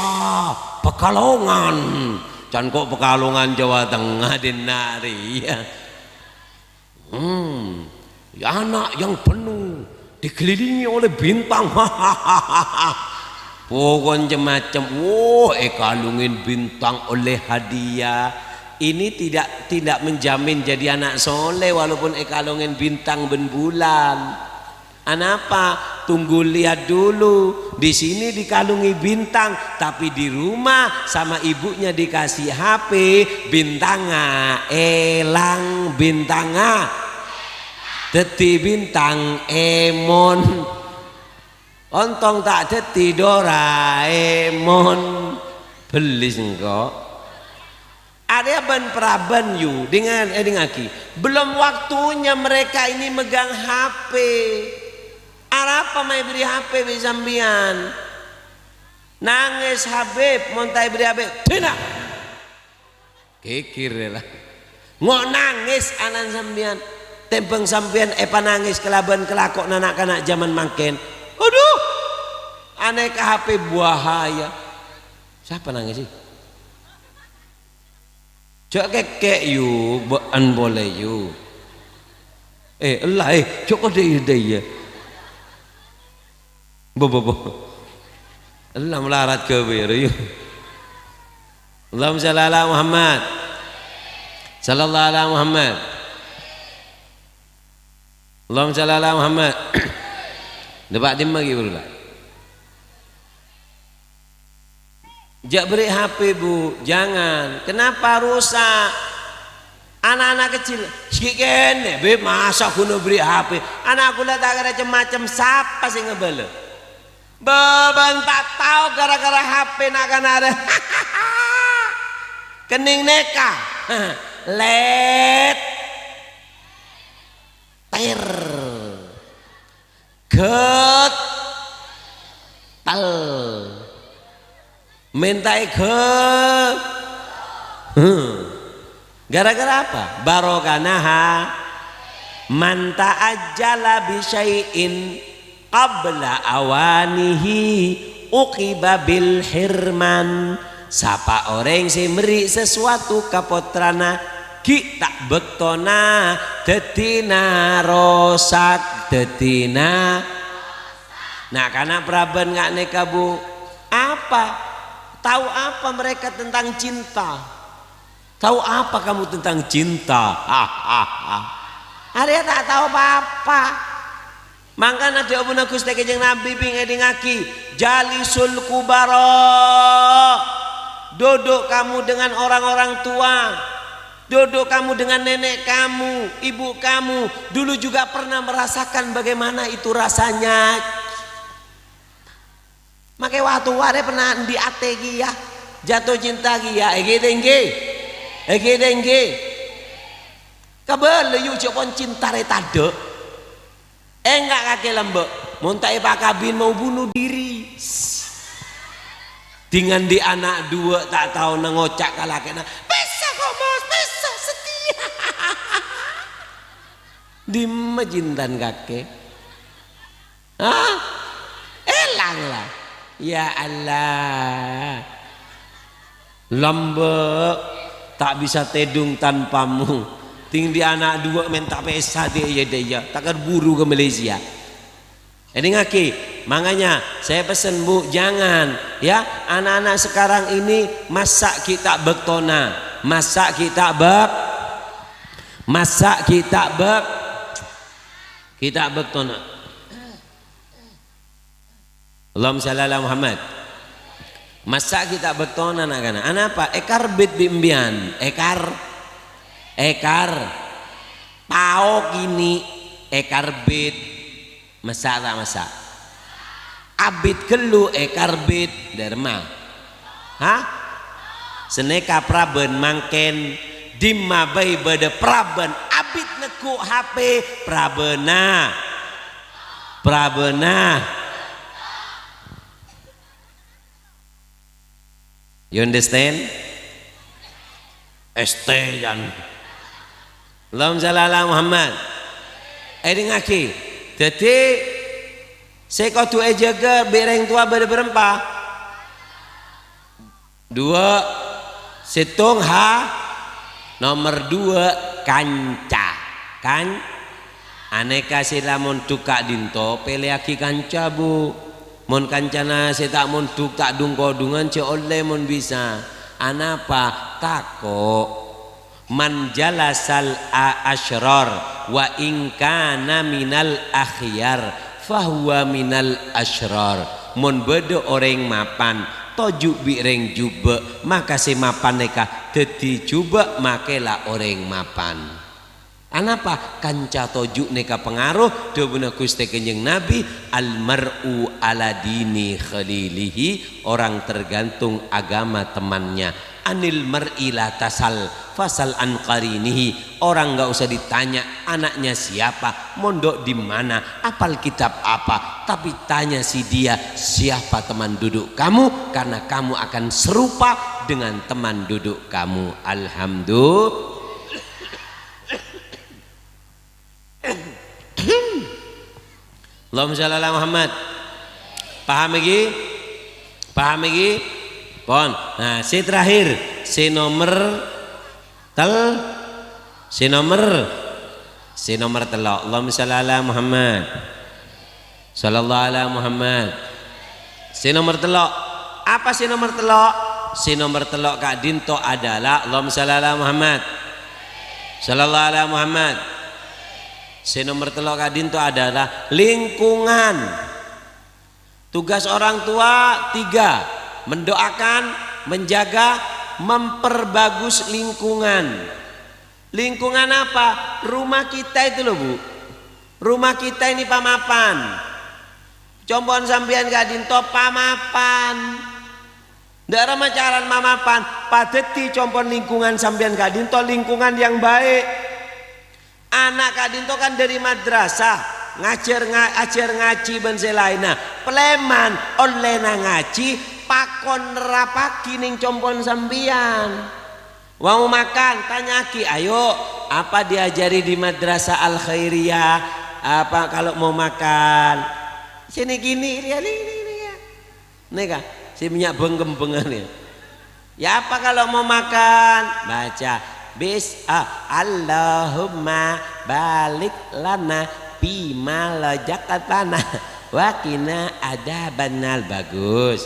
Pekalongan. Can ko' Pekalongan, Jawa Tengah, dinna' rèya. Hmm, ya, anak yang penuh dikelilingi oleh bintang. Pokokna cem-macem. Wah, èkalungin bintang oleh hadiah. Ini tidak, tidak menjamin jadi anak soleh walaupun èkalungin bintang bân bulan. Anapa? Tunggu lihat dulu. Di sini dikalungi bintang, tapi di rumah sama ibunya dikasih H P, bintangnga èlang, bintangnga dhâddhi bintang èmon. Ontong ta' dhâddhi Doraemon. Bellis engko'. Arèya bân-parabân, yu, dengan, èdingngaghi. Belum waktunya mereka ini megang H P. Arapa ma' èberri' H P bi' sampèyan? Nangès Habib, mon ta' èberri' H P, dina! Kèkèrè la. Ngo' nangès ana'na sampèyan, tèmbhâng sampèyan èpanangès kalabân kalakowanna na'-kana' jhâman mangkèn. Adhu! Anèka H P bahaya. Sapa nangès sih? Jhâ' kèkè', yu, bâ'ân polè, yu. Eh, ella, eh, jhâ' kodhu iyâ, iyâ. Bo, bo, bo. Ella malarat ghâbây, yu. Allahumma shalli ala Muhammad. Sallallahu ala Muhammad. Allahumma shalli ala Muhammad. Dâpa' dimma ghi' buru la. Jhâ' berri' H P, Bu, jangan. Kenapa rusak? Anak-anak kecil, ghi' kènè, Bib, masa' ghun berri' H P? Ana' kaulâ ta' kèra cem-macem, sapa sè ngabâlâ? Bâbân ta' tao gara-gara H P na'-kana' rè. Kennèng nèka. Lèt. Ter. Ghet. Tel. Mènta èghe-, huh. Gara-gara apa? Barokana ha-, "Man ta'ajjala bi syai'in qabla awanihi uqiba bil hirman." Sapa orèng sè merri' sasuwatu ka pottrana ghi' ta' bâktona, dhâddhina rosak, dhâddhina. Na'-kana' parabân nga' nèka, Bu. Apa? Tahu apa mereka tentang cinta? Tahu apa kamu tentang cinta? Arèya ta' tao pa-apa. Mangkana dhâbuna Ghustè Kanjeng Nabi, bing èdingngaghi, "Jalisul kubara." Duduk kamu dengan orang-orang tua. Duduk kamu dengan nenek kamu, ibu kamu. Dulu juga pernah merasakan bagaimana itu rasanya. Makè wa-, towa rè pernah andi' atè kèya, jatuh cinta kèya, èngghi ta' èngghi? Èngghi ta' èngghi? Kabâlâ, yu, jhâ' pon cinta rè tadâ'. Enga' kakè lambâ', mon ta' èpakabin mau bunuh diri. Dingandi ana' duwâ' ta' taona ngoca' ka lakèna, "Bisa kok, Bos, bisa, setia." Dimma cintan kakè? Hah? Èlang la. Ya Allah. Lambâ', tak bisa tèdung tanpamu. Dingandi ana' duwâ' mènta pèsa dâ' iyâ, dâ' iyâ. Ta' kèra buru ka Malaysia. Èdingngaghi, makanya saya pesen, Bu, jangan, ya, anak-anak sekarang ini masa' ghi' ta' bâktona. Masa' ghi' ta' bâk-, masa' ghi' ta' bâk-, Ghi' ta' bâktona. Allahumma shalli ala Muhammad. Masa' ghi' ta' bâktona, na'-kana'? Anapa? Èkarbit bi' empèyan. Èkar-, èkar-, pao kènè' èkarbit. Masa' ta' masa'? Abit ghâllu èkarbit, dhâremma. Hah? Sanèka parabân mangkèn, dimma bhâi bâdâ parabân abit neggu' H P, parabânna. Parabânna. You understand? S T yan. Allahumma shalli ala Muhammad. Èdingngaghi. Dhâddhi, sè kodhu èjâgâ bi' rèng towa bâdâ bârâmpa? Duwâ'. Sèttong ha-, nomer duwâ', kanca. Kan-, anèka sè la mondhuk ka'dinto, pèlèyaghi kanca, Bu. Mon kancana sè ta' mondhuk, ta' dhung-kodhungan, jhâ' ollè mon bisa. Anapa? Tako'. "Man jalasal a-, asyrar wa in kana minal akhyar, fahuwa minal asyrar." Mon bâdâ orèng mapan, toju' bi' rèng jhubâ', maka sè mapan nèka dhâddhi jhubâ', makè la orèng mapan. Anapa? Kanca toju' nèka pangaro, dhâbuna Ghustè Kanjeng Nabi, "Al mar'u ala dini khalilihi," orang tergantung agama temannya. "Anil mar'i la tasal, fasal an qarinihi." Orang nggak usah ditanya anaknya siapa, mondok di mana, apal kitab apa, tapi tanya si dia, siapa teman duduk kamu, karena kamu akan serupa dengan teman duduk kamu. Alhamdulillah. Allahumma shalli ala Muhammad. Paham iki? Paham iki? Pon. Nah, sè terakhir, sè nomer tel-, sè nomer, sè nomer tello'. Allahumma shalli ala Muhammad. Shallallahu ala Muhammad. Sè nomer tello'. Apa sè nomer tello'? Sè nomer tello' ka'dinto adalah, Allahumma shalli ala Muhammad. Shallallahu ala Muhammad. Sè nomer tello' ka'dinto adalah lingkungan. Tugas orang tua tiga, mendoakan, menjaga, memperbagus lingkungan. Lingkungan apa? Rumah kita itu loh, Bu. Rumah kita ini pamapan. Compo'na sampèyan ka'dinto pamapan. Dhâ' remma carana mamapan, padhâddhi compo'na lingkungan sampèyan ka'dinto lingkungan yang baik. Ana' ka'dinto kan dhâri madrasah, ngajhâr nga-, ajhâr ngajhi bân sè laènna. Palèman ollèna ngajhi, pakon nerrapaghi neng compo'na sampèyan. Mau makan, tanya'aghi, "Ayo, apa diajari di Madrasah Al Khairiyah? Apa kalau mau makan?" Sini gini, ria, ria, ria, ria. Nèka, sè mènnya' beng-kembengan ya. Ya, apa kalau mau makan? Baca, "Bis-, ah, Allahumma barik lana fima razaqtana wa qina adzabannar." Bagus.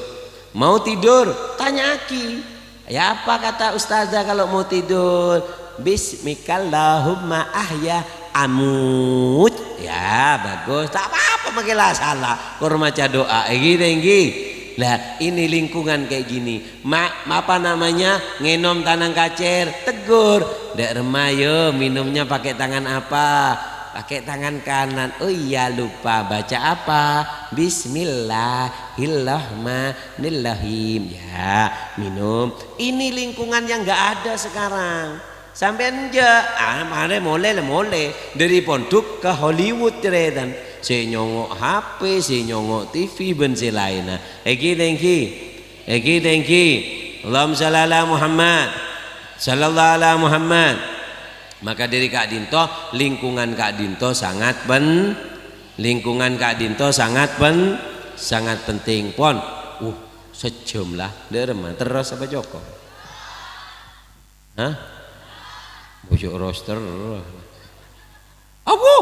Mau tidur, tanya'aghi. Ya, apa kata ustazah kalau mau tidur? "Bismikallahumma ahya amut." Ya, bagus. Tak apa-apa, makkè la sala. Kor maca doa. Èngghi, èngghi. Lah, ini lingkungan kayak gini. Ma-, apa namanya? Ngènom tanang kacèr. Tegur. "Dek Rema, yo, minumnya pakai tangan apa?" "Pakai tangan kanan." "Oh iya, lupa. Baca apa?" "Bismillahirrahmanirrahim." Ya, minum. Ini lingkungan yang nggak ada sekarang. Sampèyan enjâ', ah, marè molè la molè. Dhâri pondhuk ka Hollywood, tarètan. Sè nyongo' H P, sè nyongo' T V, bân sè laènna. Èngghi, èngghi. Èngghi, èngghi. Allahumma shalli ala Muhammad. Shallallahu ala Muhammad. Maka dhâri ka'dinto, lingkungan ka'dinto sangat pen-, lingkungan ka'dinto sangat pen-, sangat penting. Pon. Uh, sajjhâm la. Dhâ' remma, terros apa cokop? Hah? Bojok roster. Abu.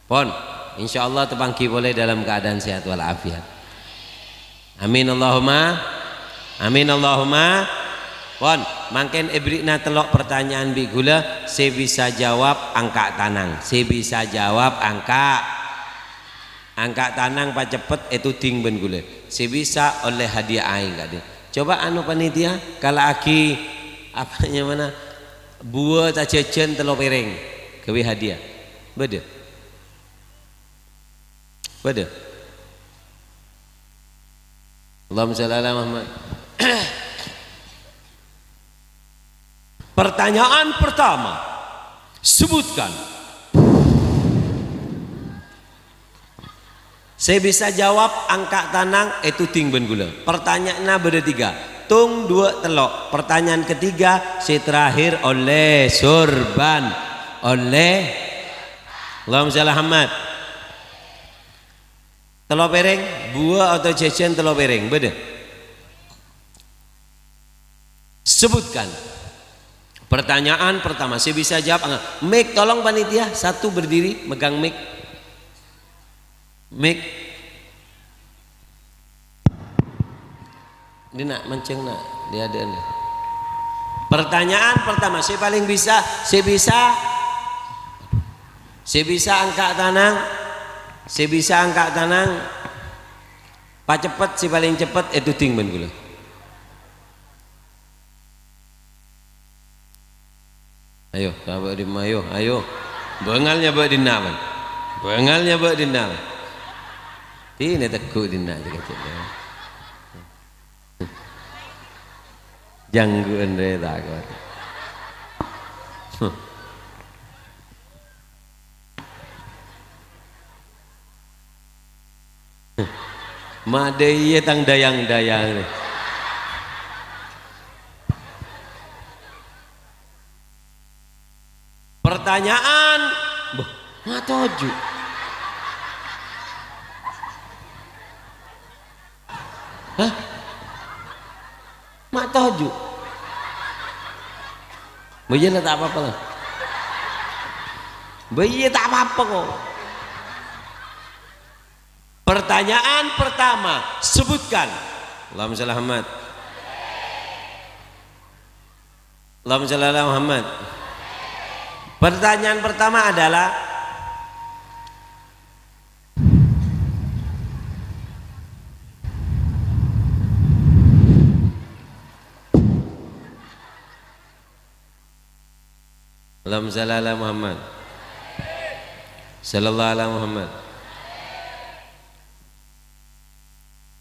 Pon, insyaallah tapangghi polè dalam keadaan sehat walafiat. Amin Allahumma. Amin Allahumma. Pon, mangkèn èbherri'na tello' pertanyaan bi' ghulâ, sè bisa jawab angka' tanang. Sè bisa jawab angka'. Angka' tanang paceppet ètodhing bân ghulâ. Sè bisa ollè hadiah aèng ka'dinto. Coba anu panitia, kala'aghi apa nyamana? Buwâ ta' jhâjhân tello pèrèng. Ghâbây hadiah. Bâdâ? Bâdâ? Allahumma shalli ala Muhammad. Pertanyaan pertama, sebutkan. Sè bisa jawab angka' tanang ètodhing bân ghulâ. Pertanyaanna bâdâ tiga. Tong duwâ' tello'. Pertanyaan ketiga, sè terakhir ollè sorban. Ollè. Allahumma shalli Muhammad. Tello' pèrèng, buwâ' otabâ jhâjhân tello' pèrèng. Bâdâ? Sebutkan. Pertanyaan pertama, sè bisa jawab, angka'. Mik, tolong panitia, satu berdiri, megang mik. Mik. Dina', mancèng, Na'. Dâ' adâ'ân, dâ'. Pertanyaan pertama, sè palèng bisa, sè bisa, sè bisa angka' tanang, sè bisa angka' tanang, paceppet, sè palèng ceppet, ètodhing bân ghulâ. Ayo, ka bâ' dimma, ayo, ayo. Bângal nyabâ' dinna', bân. Bângal nyabâ' dinna', bân. Dinna' tegghu' dinna', cè' kècè'. Janggu'ân rè tako'. Madâ iyâ tang dayang-dayang. Pertanyaan, bâh, ma' toju'. Hah? Ma' toju'. Bâ iyâ la ta' apa-apa la. Bâ iyâ ta' apa-apa kok. Pertanyaan pertama, sebutkan. Allahumma shalli Muhammad. Allahumma shalli ala Muhammad. Pertanyaan pertama adalah, Allahumma shalli ala Muhammad. Shallallahu ala Muhammad.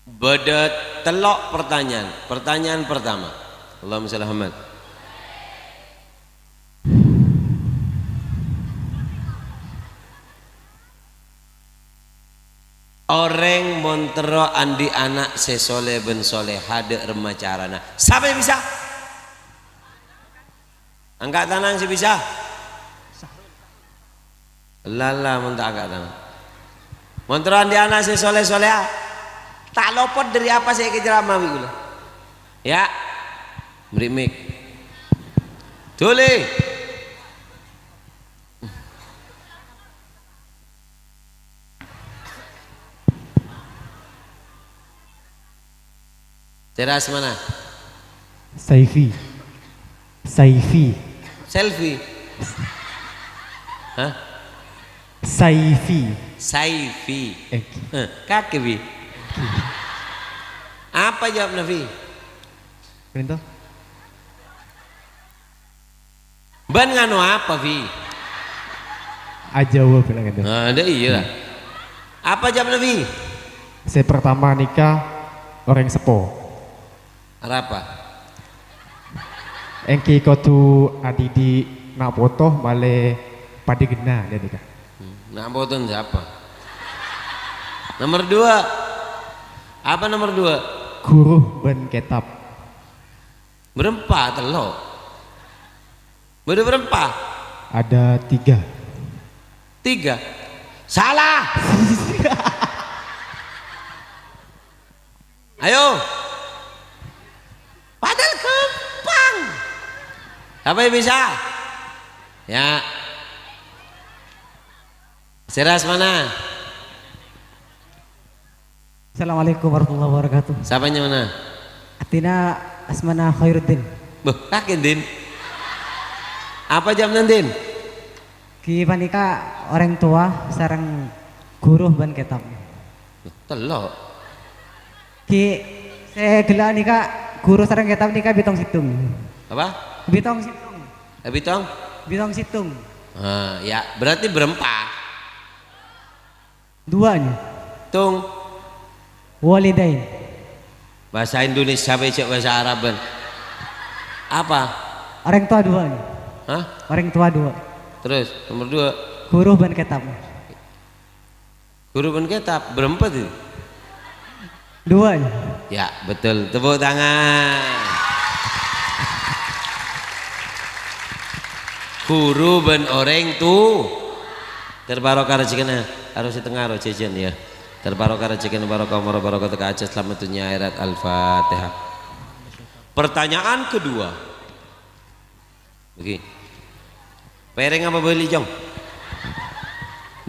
Bâdâ tello' pertanyaan. Pertanyaan pertama. Allahumma shalli Muhammad. Orèng mon terro andi' ana' sè soleh bân soleha, dâ' remma carana. Sapa sè bisa? Angka' tanang sè bisa. Lala mon ta' angka' tanang. Mon terro andi' ana' sè soleh-soleha, ta' lopot dâri apa sè èkacerama bi' ghulâ. Ya. Bâri' mik. Dhuli. Sèra asmana? Saifi. Saifi. Selfie. Hah? Saifi. Saifi. Eh. Hah, kakè, Wi. Apa jawab Nabi? Perintah. Bân nganu apa, Fi? Ajâwâb bilang itu. Nah, dâ' iyâ la. Apa jawab Nabi? Sè pertama nèka orèng seppo. Arapa? Èngghi kodhu adidik na' poto malè padâ ghenna, dâ' nèka. Hmm, na' poto sapa? Nomor dua. Apa nomor dua? Ghuru bân kètab. Bârâmpa? Tello'. Bâdâ bârâmpa? Ada tiga. Tiga. Salah. Ayo. Padahal ghâmpang. Sapa sè bisa? Ya. Sèra asmana? Assalamualaikum warahmatullahi wabarakatuh. Sapa nyamana? Atina asmana Khairuddin. Bâh, kakè, Din. Apa jawabna, Din? Ghi panèka orèng towa sareng ghuru bân kètab. Tello'. Ghi sè ghellâ' nèka ghuru sareng kètab nèka bitong sèttong. Apa? Bitong sèttong. Eh, bitong? Bitong sèttong. Ah, ya, berarti bârâmpa. Duwâ'na. Tong. Walidain. Bahasa Indonesia bhâi jhâ' bahasa Arab bân. Apa? Orang tua dua. Hah? Orang tua dua. Terus, nomor dua. Guru bân kètab. Guru bân kètab, berempat itu? Dua. Ya, betul. Tepuk tangan. Guru bân orèng tu. Terbarokah rejekkèna, harus setengah roh jajan ya. Terbarokah rejekkèna, barokah umur, barokah teka aja, selamat dunia akhirat. Al-Fatihah. Pertanyaan kedua. Oke. Pereng apa bali, Jong?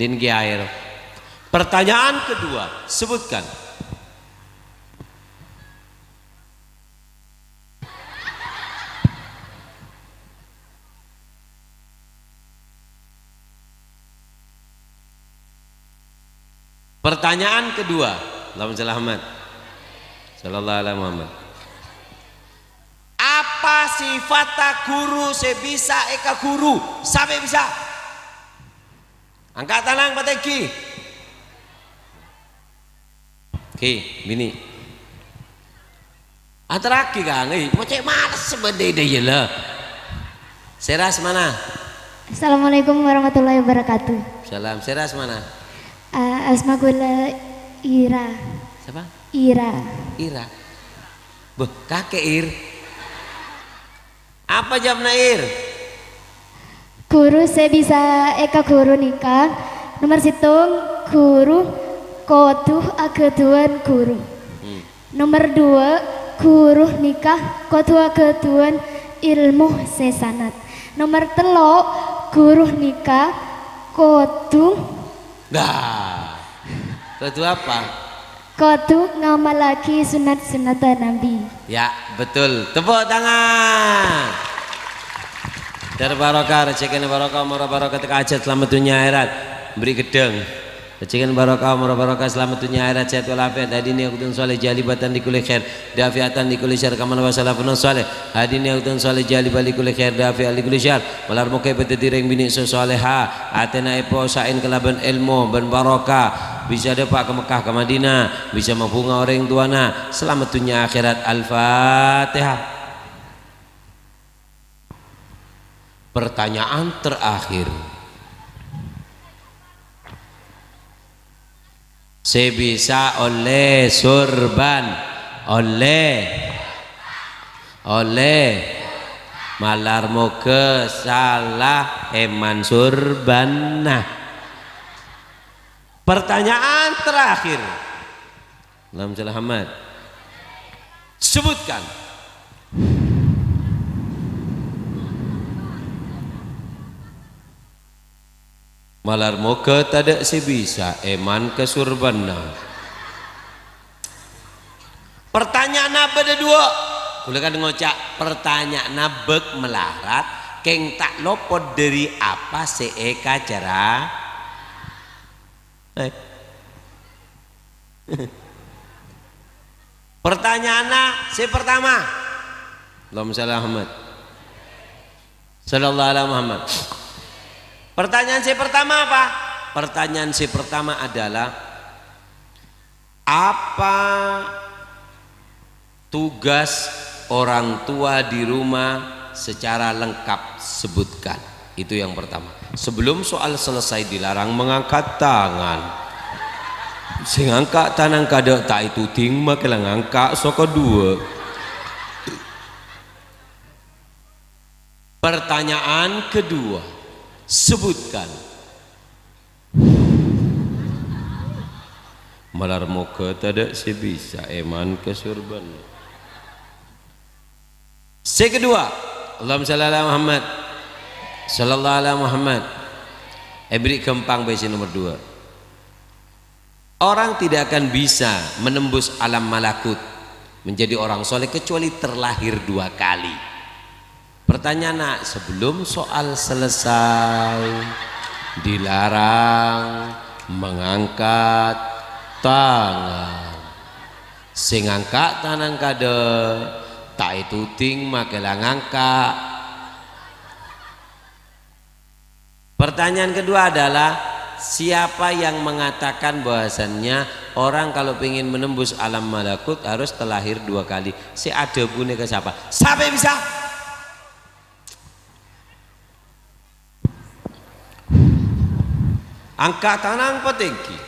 Din kiai, ro. Pertanyaan kedua, sebutkan. Pertanyaan kedua, Allahumma shalli ala Muhammad. Sallallahu ala Muhammad. Apa sifatta guru sè bisa èkaguru? Sapè bisa? Angka' tanang patèngghi. Oke, binè'. Aterraghi, Kang. Eh, mocè' males bâdâ è dâjâ la. Sèra asmana? Assalamualaikum warahmatullahi wabarakatuh. Salam. Sèra asmana? Eh, asma kaulâ Ira. Siapa? Ira. Ira. Bâh, kakè, Ir. Apa jawabna, Ir? Guru sè bisa èkaguru nèka, nomer sèttong, guru kodhu aghâdhuwân guru. Hmm. Nomer dua, guru nèka kodhu aghâdhuwân èlmo sè sanad. Nomer tello', guru nèka kodhu Nah, kodhu apa? Kodhu ngamallaghi sunnat-sunnatta Nabi. Ya, betul. Tepuk tangan. Dâr barokah, rejekkèna barokah, umur barokah, teka ajhât, selamat dunia akhirat. Beri gedang. Rejekkèna barokah, umur barokah, selamat dunia akhirat, sehat walafiat, hadini akutun soleh, jalibatan di kulli khair. Dafi'atan li kulli syarr kama nafa salafuna shalih. Hadini akutun shalih jalibatan li kulli khair dafi'atan li kulli syarr. Malar moghâ èpadhâddhi rèng binè' sè shalèha, atèna èposa'è kalabân èlmo bân barokah, bisa dâpa' ka Mekkah ka Madinah, bisa mabhunga orèng towana, salamet dhunnya akhèrat. Al-Fatihah. Pertanyaan terakhir. Sè bisa ollè surban. Ollè. Ollè. Malar moghâ sala èman surbanna. Pertanyaan terakhir. Allahumma shalli Muhammad. Sebutkan. Malar moghâ tadâ' sè bisa èman ka surbanna. Pertanyaanna bâdâ duwâ'. Kaulâ kan ngoca', pertanyaanna bâk malarat, kèng ta' lopot dâri apa sè èkacara. Eh. Pertanyaanna sè pertama. Allahumma shalli ala Muhammad. Sallallahu ala Muhammad. Pertanyaan sè pertama apa? Pertanyaan sè pertama adalah, apa tugas orang tua di rumah secara lengkap? Sebutkan. Itu yang pertama. Sebelum soal selesai, dilarang mengangkat tangan. Sè ngangka' tanang kadâ' ta' ètodhing, makè la ngangka' sè kaduwâ'. Pertanyaan kedua, sebutkan. Malar moghâ tadâ' sè bisa èman ka surbanna. Sè kedua, Allahumma shalli ala Muhammad. Sallallahu ala Muhammad. Èbherri' ghâmpang bhâi sè nomer dua. Orang tidak akan bisa menembus alam malakut, menjadi orang soleh, kecuali terlahir dua kali. Pertanyaanna, sebelum soal selesai, dilarang mengangkat tangan. Sè ngangka' tanang kadâ' ta' ètodhing, makè la ngangka'. Pertanyaan kedua adalah, Siapa yang mengatakan bahwasannya orang kalau pengen menembus alam malakut harus terlahir dua kali? Sè adhâbu nèka sapa? Sapa bisa? Angka' tanang patèngghi.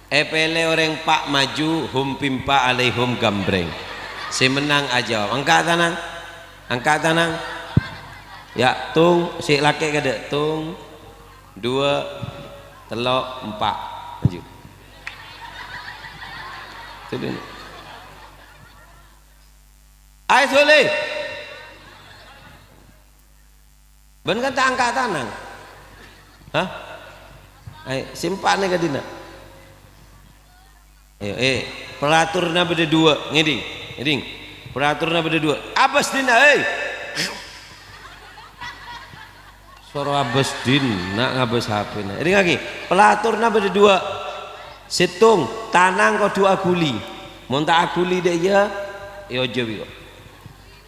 Èpèlè orèng pa' maju, hum pimpa alaihum gambrèng. Sè mennang ajâwâb. Angka' tanang. Angka' tanang. Ya, tung, sè lakè' kadâ'. Tung, duwâ', tello', empa'. Maju. Tuh, Ayo, Sule. Bân kan ta' angka' tanang. Hah? Ayo, sè empa' nèka dinna'. Ayo, eh, pelaturna bâdâ duwâ', ngèdhing, ngèdhing. Pelaturna bâdâ duwâ'. Abâs dinna', hei. Soro abâs dinna' ngabâs H P-na. Èdhingngaghi, pelaturna bâdâ duwâ'. Sèttong, tanang kodhu aghuli. Mon ta' aghuli dâ' iyâ, èojâbi kok.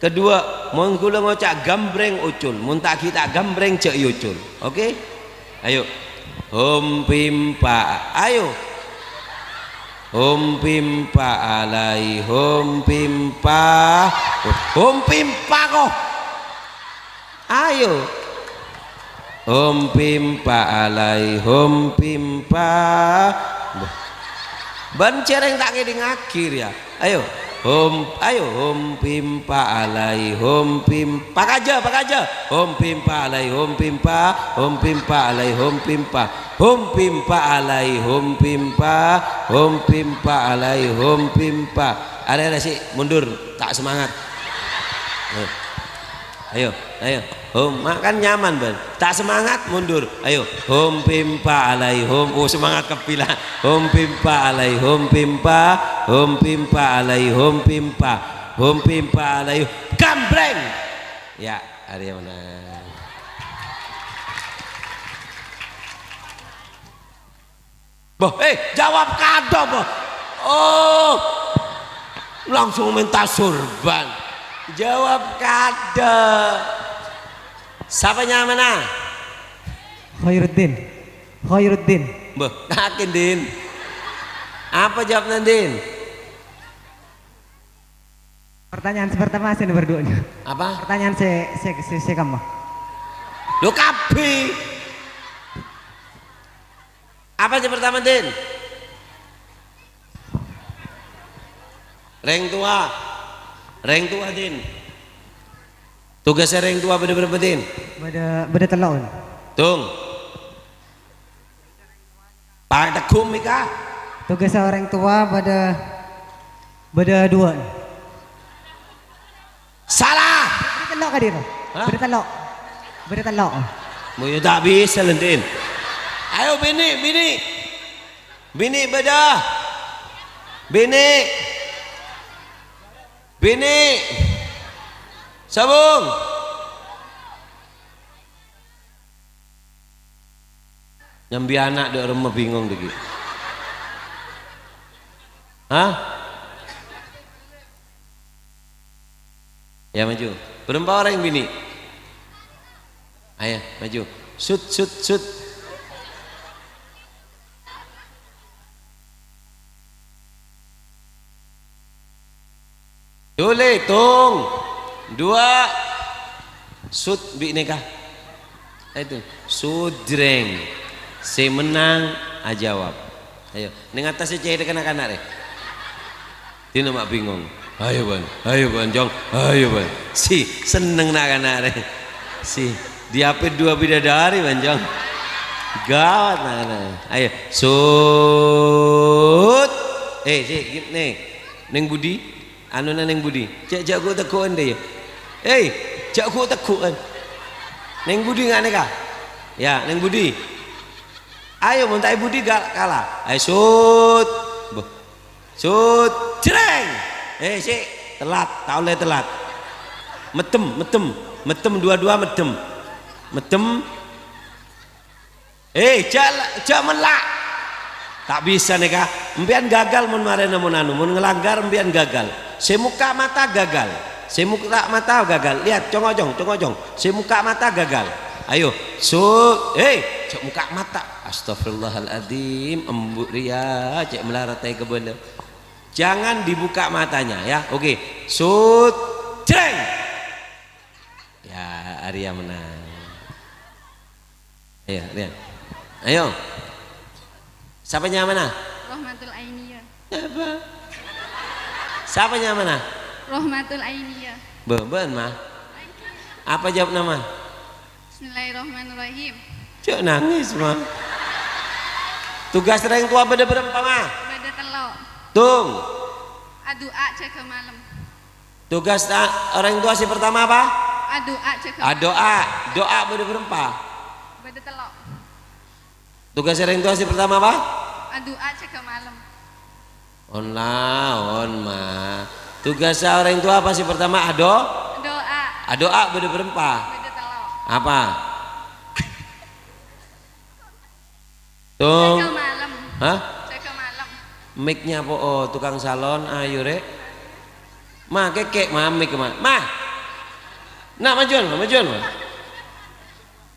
Kedua, mon kaulâ ngoca' gambrèng ocol, mon ta' ghi' ta' gambrèng jhâ' èocol. Oke? Ayo. Hum pimpa. Ayo. Hum pimpa alai hum pimpa. Hum pimpa kok. Ayo. Hum pimpa alai hum pimpa. Bân jhâreng ta' ngèdhingngaghi rèya. Ayo. Hum, ayo. Hum pimpa alai hum pim-, pakajâ, pakajâ. Hum pimpa alai hum pimpa, hum pimpa alai hum pimpa. Hum pimpa alai hum pimpa, hum pimpa alai hum pimpa. Arè-arè sè mundur, ta' semangat. Ayo. Ayo, ayo. Hum, ma-, kan nyaman, bân. Ta' semangat, mundur. Ayo. Hum pimpa alai hum. Oh, semangat kabbhi la. Hum pimpa alai hum pimpa. Hum pimpa alai hum pimpa. Hum pimpa alai gambrèng. Ya, arèya mennang. Bâh, eh, jawab kadâ', bâh. Oh, langsung mènta sorban. Jawab kadâ'. Sapa nyamana? Khairuddin. Khairuddin. Bâh, yakin, Din? Apa jawabnya, Din? Pertanyaan sè pertama sè nomor dua-nya. Apa? Pertanyaan sè, sè, sè, sè kemma. Lo kabbhi. Apa sè pertama, Din? Rèng towa. Rèng towa, Din. Tugassâ rèng towa bâdâ bârâmpa, Din? Bâdâ, bâdâ tello', Wan. Tung. Pategghu mèka. Tugassâ orèng towa bâdâ, bâdâ duwâ'. Sala. Bâdâ tello' kadhi, Pak. Hah? Bâdâ tello'. Bâdâ tello'. Moyo ta' bisa, Lentin. Ayo, binè', binè'. Binè' bâdâ. Binè'. Binè'. Sabung. Nyambi ana' dâ' remma bingong dhâggi'. Hah? Ya, maju. Bârâmpa orèng binè'? Ayo, maju. Sut, sut, sut. Dulè, tong. Duwâ'. Sut bi' nèka. Ayo, sudrèng. Sè mennang ajâwâb. Ayo, neng attas sè cèdhek na'-kana' rè. Dina ma' bingong. Ayo, Bân. Ayo, Bân, Jong. Ayo, Bân. Si, senneng na'-kana' rè. Si, diapit dua bidadari, Bân, Jong. Gawat na'-kana'. Ayo, sut. Eh, si, gini. Neng budi? Anuna neng budi? Jhâ', jhâ' ghu'-tegghu'ân dâ, ya. Hei, jhâ' ghu'-tegghu'ân. Neng budi nga' nèka? Ya, neng budi? Ayo, mon ta' è budi ga-, kala. Ayo, sut. Boh. Sut. Jreng. Eh, si, telat. Ta' ollè telat. Meddem, meddem. Meddem, dua-dua meddem. Meddem. Eh, jhâ', jhâ' mellak. Ta' bisa nèka. Empèyan gagal mon marèna mon anu, mon ngelanggar empèyan gagal. Sè mokka' mata gagal. Sè mokka' mata gagal. Lihat, cong-ocong, cong-ocong. Sè mokka' mata gagal. Ayo, sut. Hei, jhâ' mokka' mata. Astagfirullahaladzim, embu' rèya, cè' malarat aè kabâlâ. Jangan dibuka matanya, ya. Oke. Sut. Jreng. Ya, arèya menang. Ayo, Rian. Ayo. Sapa nyamana? Rohmatul Ainiyah. Apa? Sapa nyamana? Rohmatul Ainiyah. Bâ-, bâ'en, Ma. Apa jawab nama? Bismillahirrahmanirrahim. Jhâ' nangès, Ma. Tugas rèng towa bâdâ bârâmpa, Ma? Bâdâ tello'. Tung. Adu'a jâgâ malem. Tugas ta-, orang tua si pertama apa? Adu'a jâgâ. Adu'a. Du'a bâdâ bârâmpa? Bâdâ tello'. Tugas orang tua si pertama apa? Adu'a jâgâ malem. On la, on, Ma. Tugas orang tua apa si pertama? Ado? Do'a. Adu'a bâdâ bârâmpa? Bâdâ tello'. Apa? Tung. Jâgâ malem. Hah? Jâgâ malem. Mic-nya po'o, tukang salon, ayo, Rek. Ma, kèkè', Ma, mic, Ma. Ma! Na', majuan, Ma, majuan, Ma.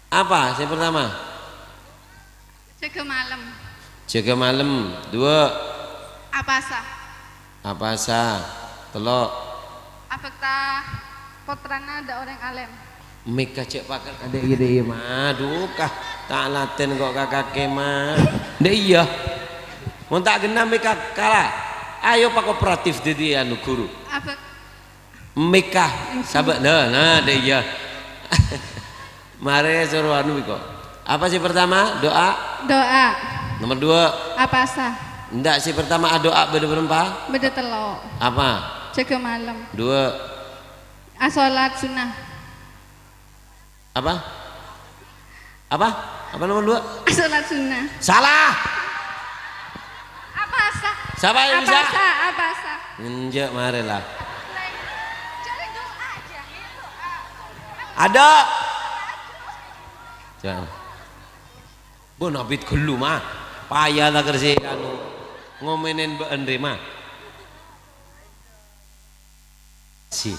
Apa sè pertama? Jâgâ malem. Jâgâ malem. Dua. Apasa. Apasa. Tello'. Abhâkta pottrana dâ' orèng alèm. Mèka cè' pakar ka dâ' iyâ, dâ' iyâ, Ma. Duka, ta' latèn ko' ka kakè, Ma. Dâ' iyâ. Mon ta' ghenna mèka kala. Ayo pakooperatif dâddhi anu guru. Abhâk- Mèka. Sabâ-, nah, nah, dâ' iyâ. Marè soro anu biko. Apa sih pertama? Do'a. Do'a. Nomor dua. Apasa. Ndak sih pertama ado'a bâdâ bârâmpa? Bâdâ tello'. Apa? Jâgâ malem. Dua. Asolat sunnah. Apa? Apa? Apa nomor dua? Asolat sunnah. Salah. Apasa. Siapa yang bisa? Apasa, apasa. Enjâ', marè la. Ada. Jâ'. Bon, abit ghâllu, Ma. Paya la kerse anu. Ngomenèn bâ'en rè, Ma. Si.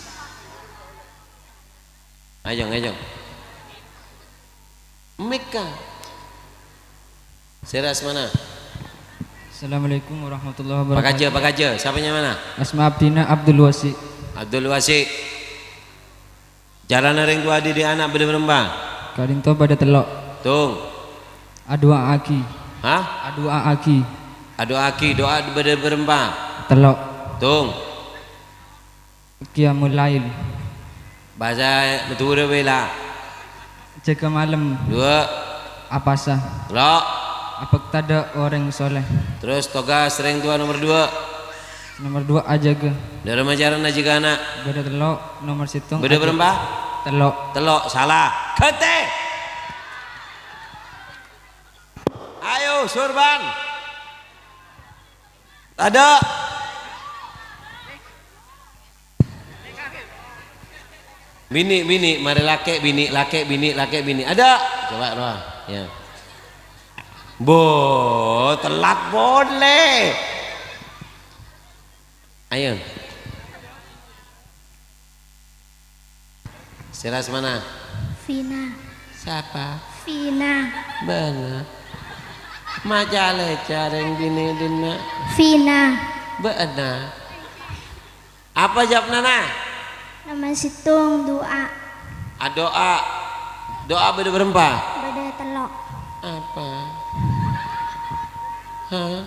Ayo, ayo. Mèka. Sèra asmana? Assalamualaikum warahmatullahi wabarakatuh. Pakajâ, pakajâ. Sapa nyamana? Asma abdhina Abdul Wasi. Abdul Wasi. Carana rèng towa dhidhi' ana' bâdâ bârâmpa? Ka'dinto bâdâ tello'. Tung. Adu'a'aghi. Hah? Adu'a'aghi. Adu'a'aghi, do'a bâdâ bârâmpa? Tello'. Tung. Qiyamul lail. Bhâsa Madhurâ bhâi la. Jâgâ malem. Dua. Apasa. Tello'. Abhâkta dâ' orèng soleh. Terus tugas rèng towa nomor dua. Nomor dua, ajâgâ. Dârâmma carana ajâgâ ana'? Bâdâ tello', nomor sèttong. Bâdâ ajâ-, bârâmpa? Tello'. Tello', salah. Ghântè. Ayo, Surban. Ada. Binè', binè', marè lakè', binè', lakè', binè', lakè', binè'. Ada. Coba rowa. Ya. Bo, telat polè. Ayo. Sèra asmana? Vina. Sapa? Vina. Bâ'na. Maca lèca rèng binè' dinna'. Vina. Bâ'na. Apa jawabna, Na? Nomor sèttong, du'a. Ado'a. Do'a bâdâ bârâmpa? Bâdâ tello'. Apa? Hah?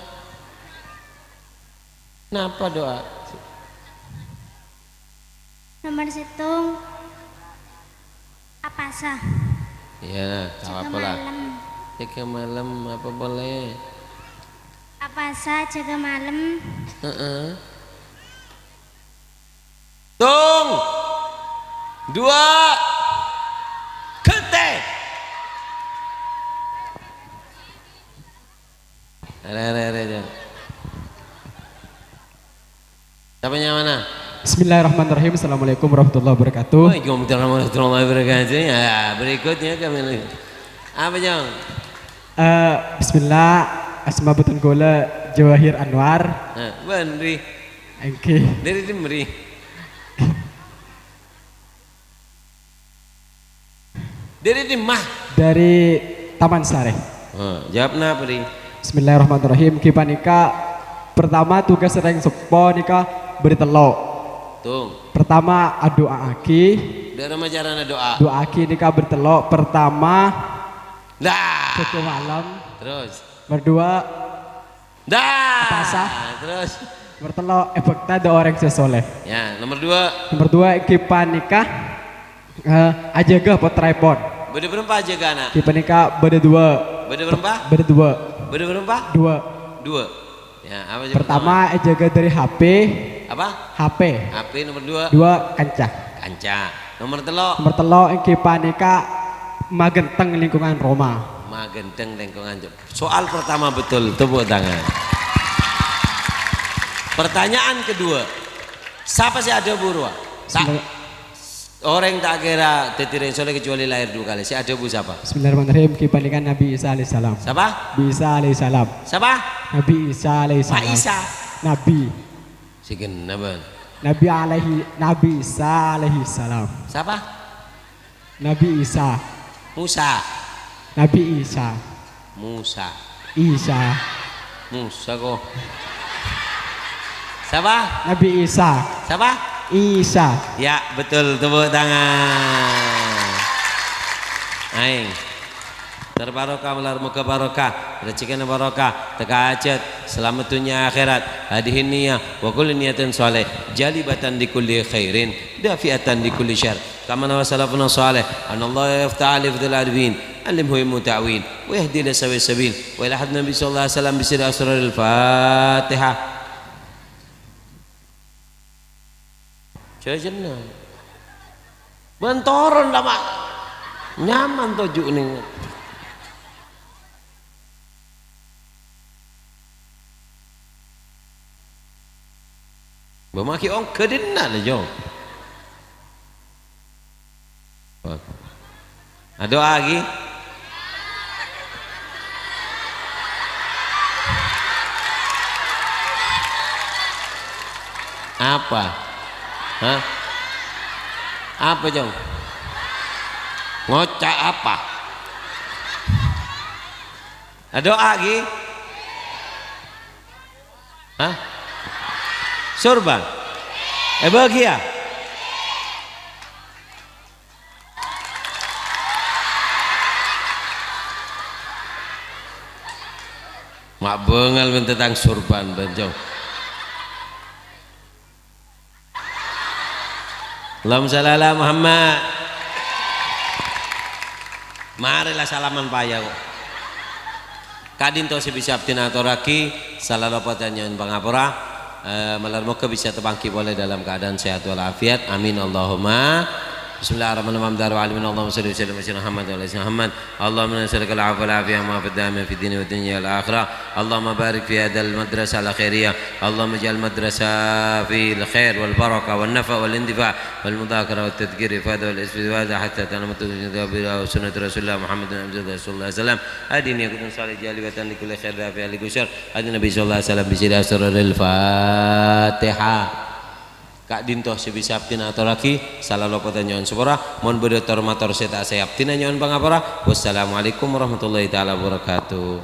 Napa do'a? Nomor sèttong, apasa. Iya, ta' apa-apa la. Jâgâ malem. Jâgâ malem, apa polè? Apasa, jâgâ malem. Heeh. Tung! Dua! Ghântè! Arè, arè, arè, arè. Sapa nyamana? Bismillahirrahmanirrahim. Assalamualaikum warahmatullahi wabarakatuh. Waalaikumsalam warahmatullahi wabarakatuh. Ya, berikutnya kami lagi. Apa, Jong? Eh, bismillah, asma bhunten kaulâ Jawahir Anwar. Nah, bâ'en ri. Èngghi. Dâri dimma ri? Dâri dimma? Dâri Taman Sari. Hah, jawab napa, Ri? Bismillahirrahmanirrahim. Ghi panèka, pertama, tugas orèng seppo nèka bâdâ tello'. Tung. Pertama, adu'a'aghi. Dâ' remma carana du'a? Du'a'aghi nèka bâdâ tello'. Pertama, Lah. Jâgâ malem. Terus? Nomor dua, Dah. Puasa. Terus? Nomor tello', èbhâkta dâ' orèng sè soleh. Ya, nomor dua. Nomor dua, èngghi panèka, eh, ajâgâ pottraèpon. Bâdâ bârâmpa ajâgâna? Èngghi panèka bâdâ dua. Bâdâ bârâmpa? Bâdâ dua. Bâdâ bârâmpa? Dua. Dua. Ya, apa aja pertama, pertama? Èjâgâ dâri H P. Apa? H P. H P nomor dua? Dua, kanca. Kanca. Nomor tello'? Nomor tello', èngghi panèka maghenteng lingkungan roma. Maghenteng lingkungan. Soal pertama betul, tepuk tangan. Pertanyaan kedua, sapa sè adhâbu rowa? Ta'-, Bismillah. Orèng ta' kèra dhâddhi rèng soleh kecuali lahir dua kali. Sè adhâbu sapa? Bismillahirrahmanirrahim. Ghi panèka Nabi Isa alaihissalam. Sapa? Nabi Isa alaihissalam. Sapa? Nabi Isa alaihissalam. Pak Isa. Nabi. Sè genna, Bang. Nabi alaihi, Nabi Isa alaihissalam. Sapa? Nabi Isa. Musa. Nabi Isa. Musa. Isa. Musa kok. Sapa? Nabi Isa. Sapa? Isa. Ya, betul. Tepuk tangan. Aèng. Terbarokah, malar moghâ barokah. Rejhekkèna barokah. Tekka hajhât. Salamet dhunnya akhèrat. Hadhihi niyah. Wa kullu niyatin shalih. Jalibatan li kulli khairin. Dafi'atan li kulli syarr. Kama nawa salafuna shalih, anallaha yaftahu ala fudul arifin, allimhu ilmu ta'wil, wa yahdi ila sawa'is sabil, wa ila hadratin Nabi sallallahu alaihi wasallam bi sirri asraril Fatihah. Jajanna. Bân toron, Pak. Nyaman toju' ning. Bâ' maghi ongghâ dinna' la, Jong. Adu'a aghi. Apa? Hah? Apa, Jong? Ngoca' apa? Adu'a aghi. Hah? Sorban? Èbâgiyâ? Ma' bângal mènta tang sorban, Bânjong. Allahumma shalli ala Muhammad. Marè la salaman paya kok. Ka'dinto sè bisa abdhina atorraghi, sala lopot nyo'on pangapora. Eh, malar moghâ bisa tapangghi polè dalam keadaan sehat walafiat. Amin, Allahumma. Bismillahirrahmanirrahim. Allahumma shalli wa sallim ala Muhammad wa ala ali Muhammad. Allahumma inna nas'aluka al-'afwa wal 'afiyah wa 'afiyatan 'afiyatan fid dini wad dunya wal akhirah. Allahumma barik fi hadzal madrasah al-khairiyah. Allahumma ij'al madrasah fil khair wal barakah wan nafa' wal intifa' wal mudzakarah wat tadzkir wal ifadah wal istifada hatta tanamu sunnat Rasulullah Muhammad bin Abdullah sallallahu alaihi wasallam. Hadhihi niyyatun shalihah jalibatan li kulli khair dafi'atan li kulli syarr. Hadhihi Nabi sallallahu alaihi wasallam bi sirri asraril Fatihah. Ka'dinto sè bisa abdhina atorraghi, sala lopot nyo'on sapora, mon bâdâ tor-mator sè ta' saè abdhina nyo'on pangapora. Wassalamualaikum warahmatullahi taala wabarakatuh.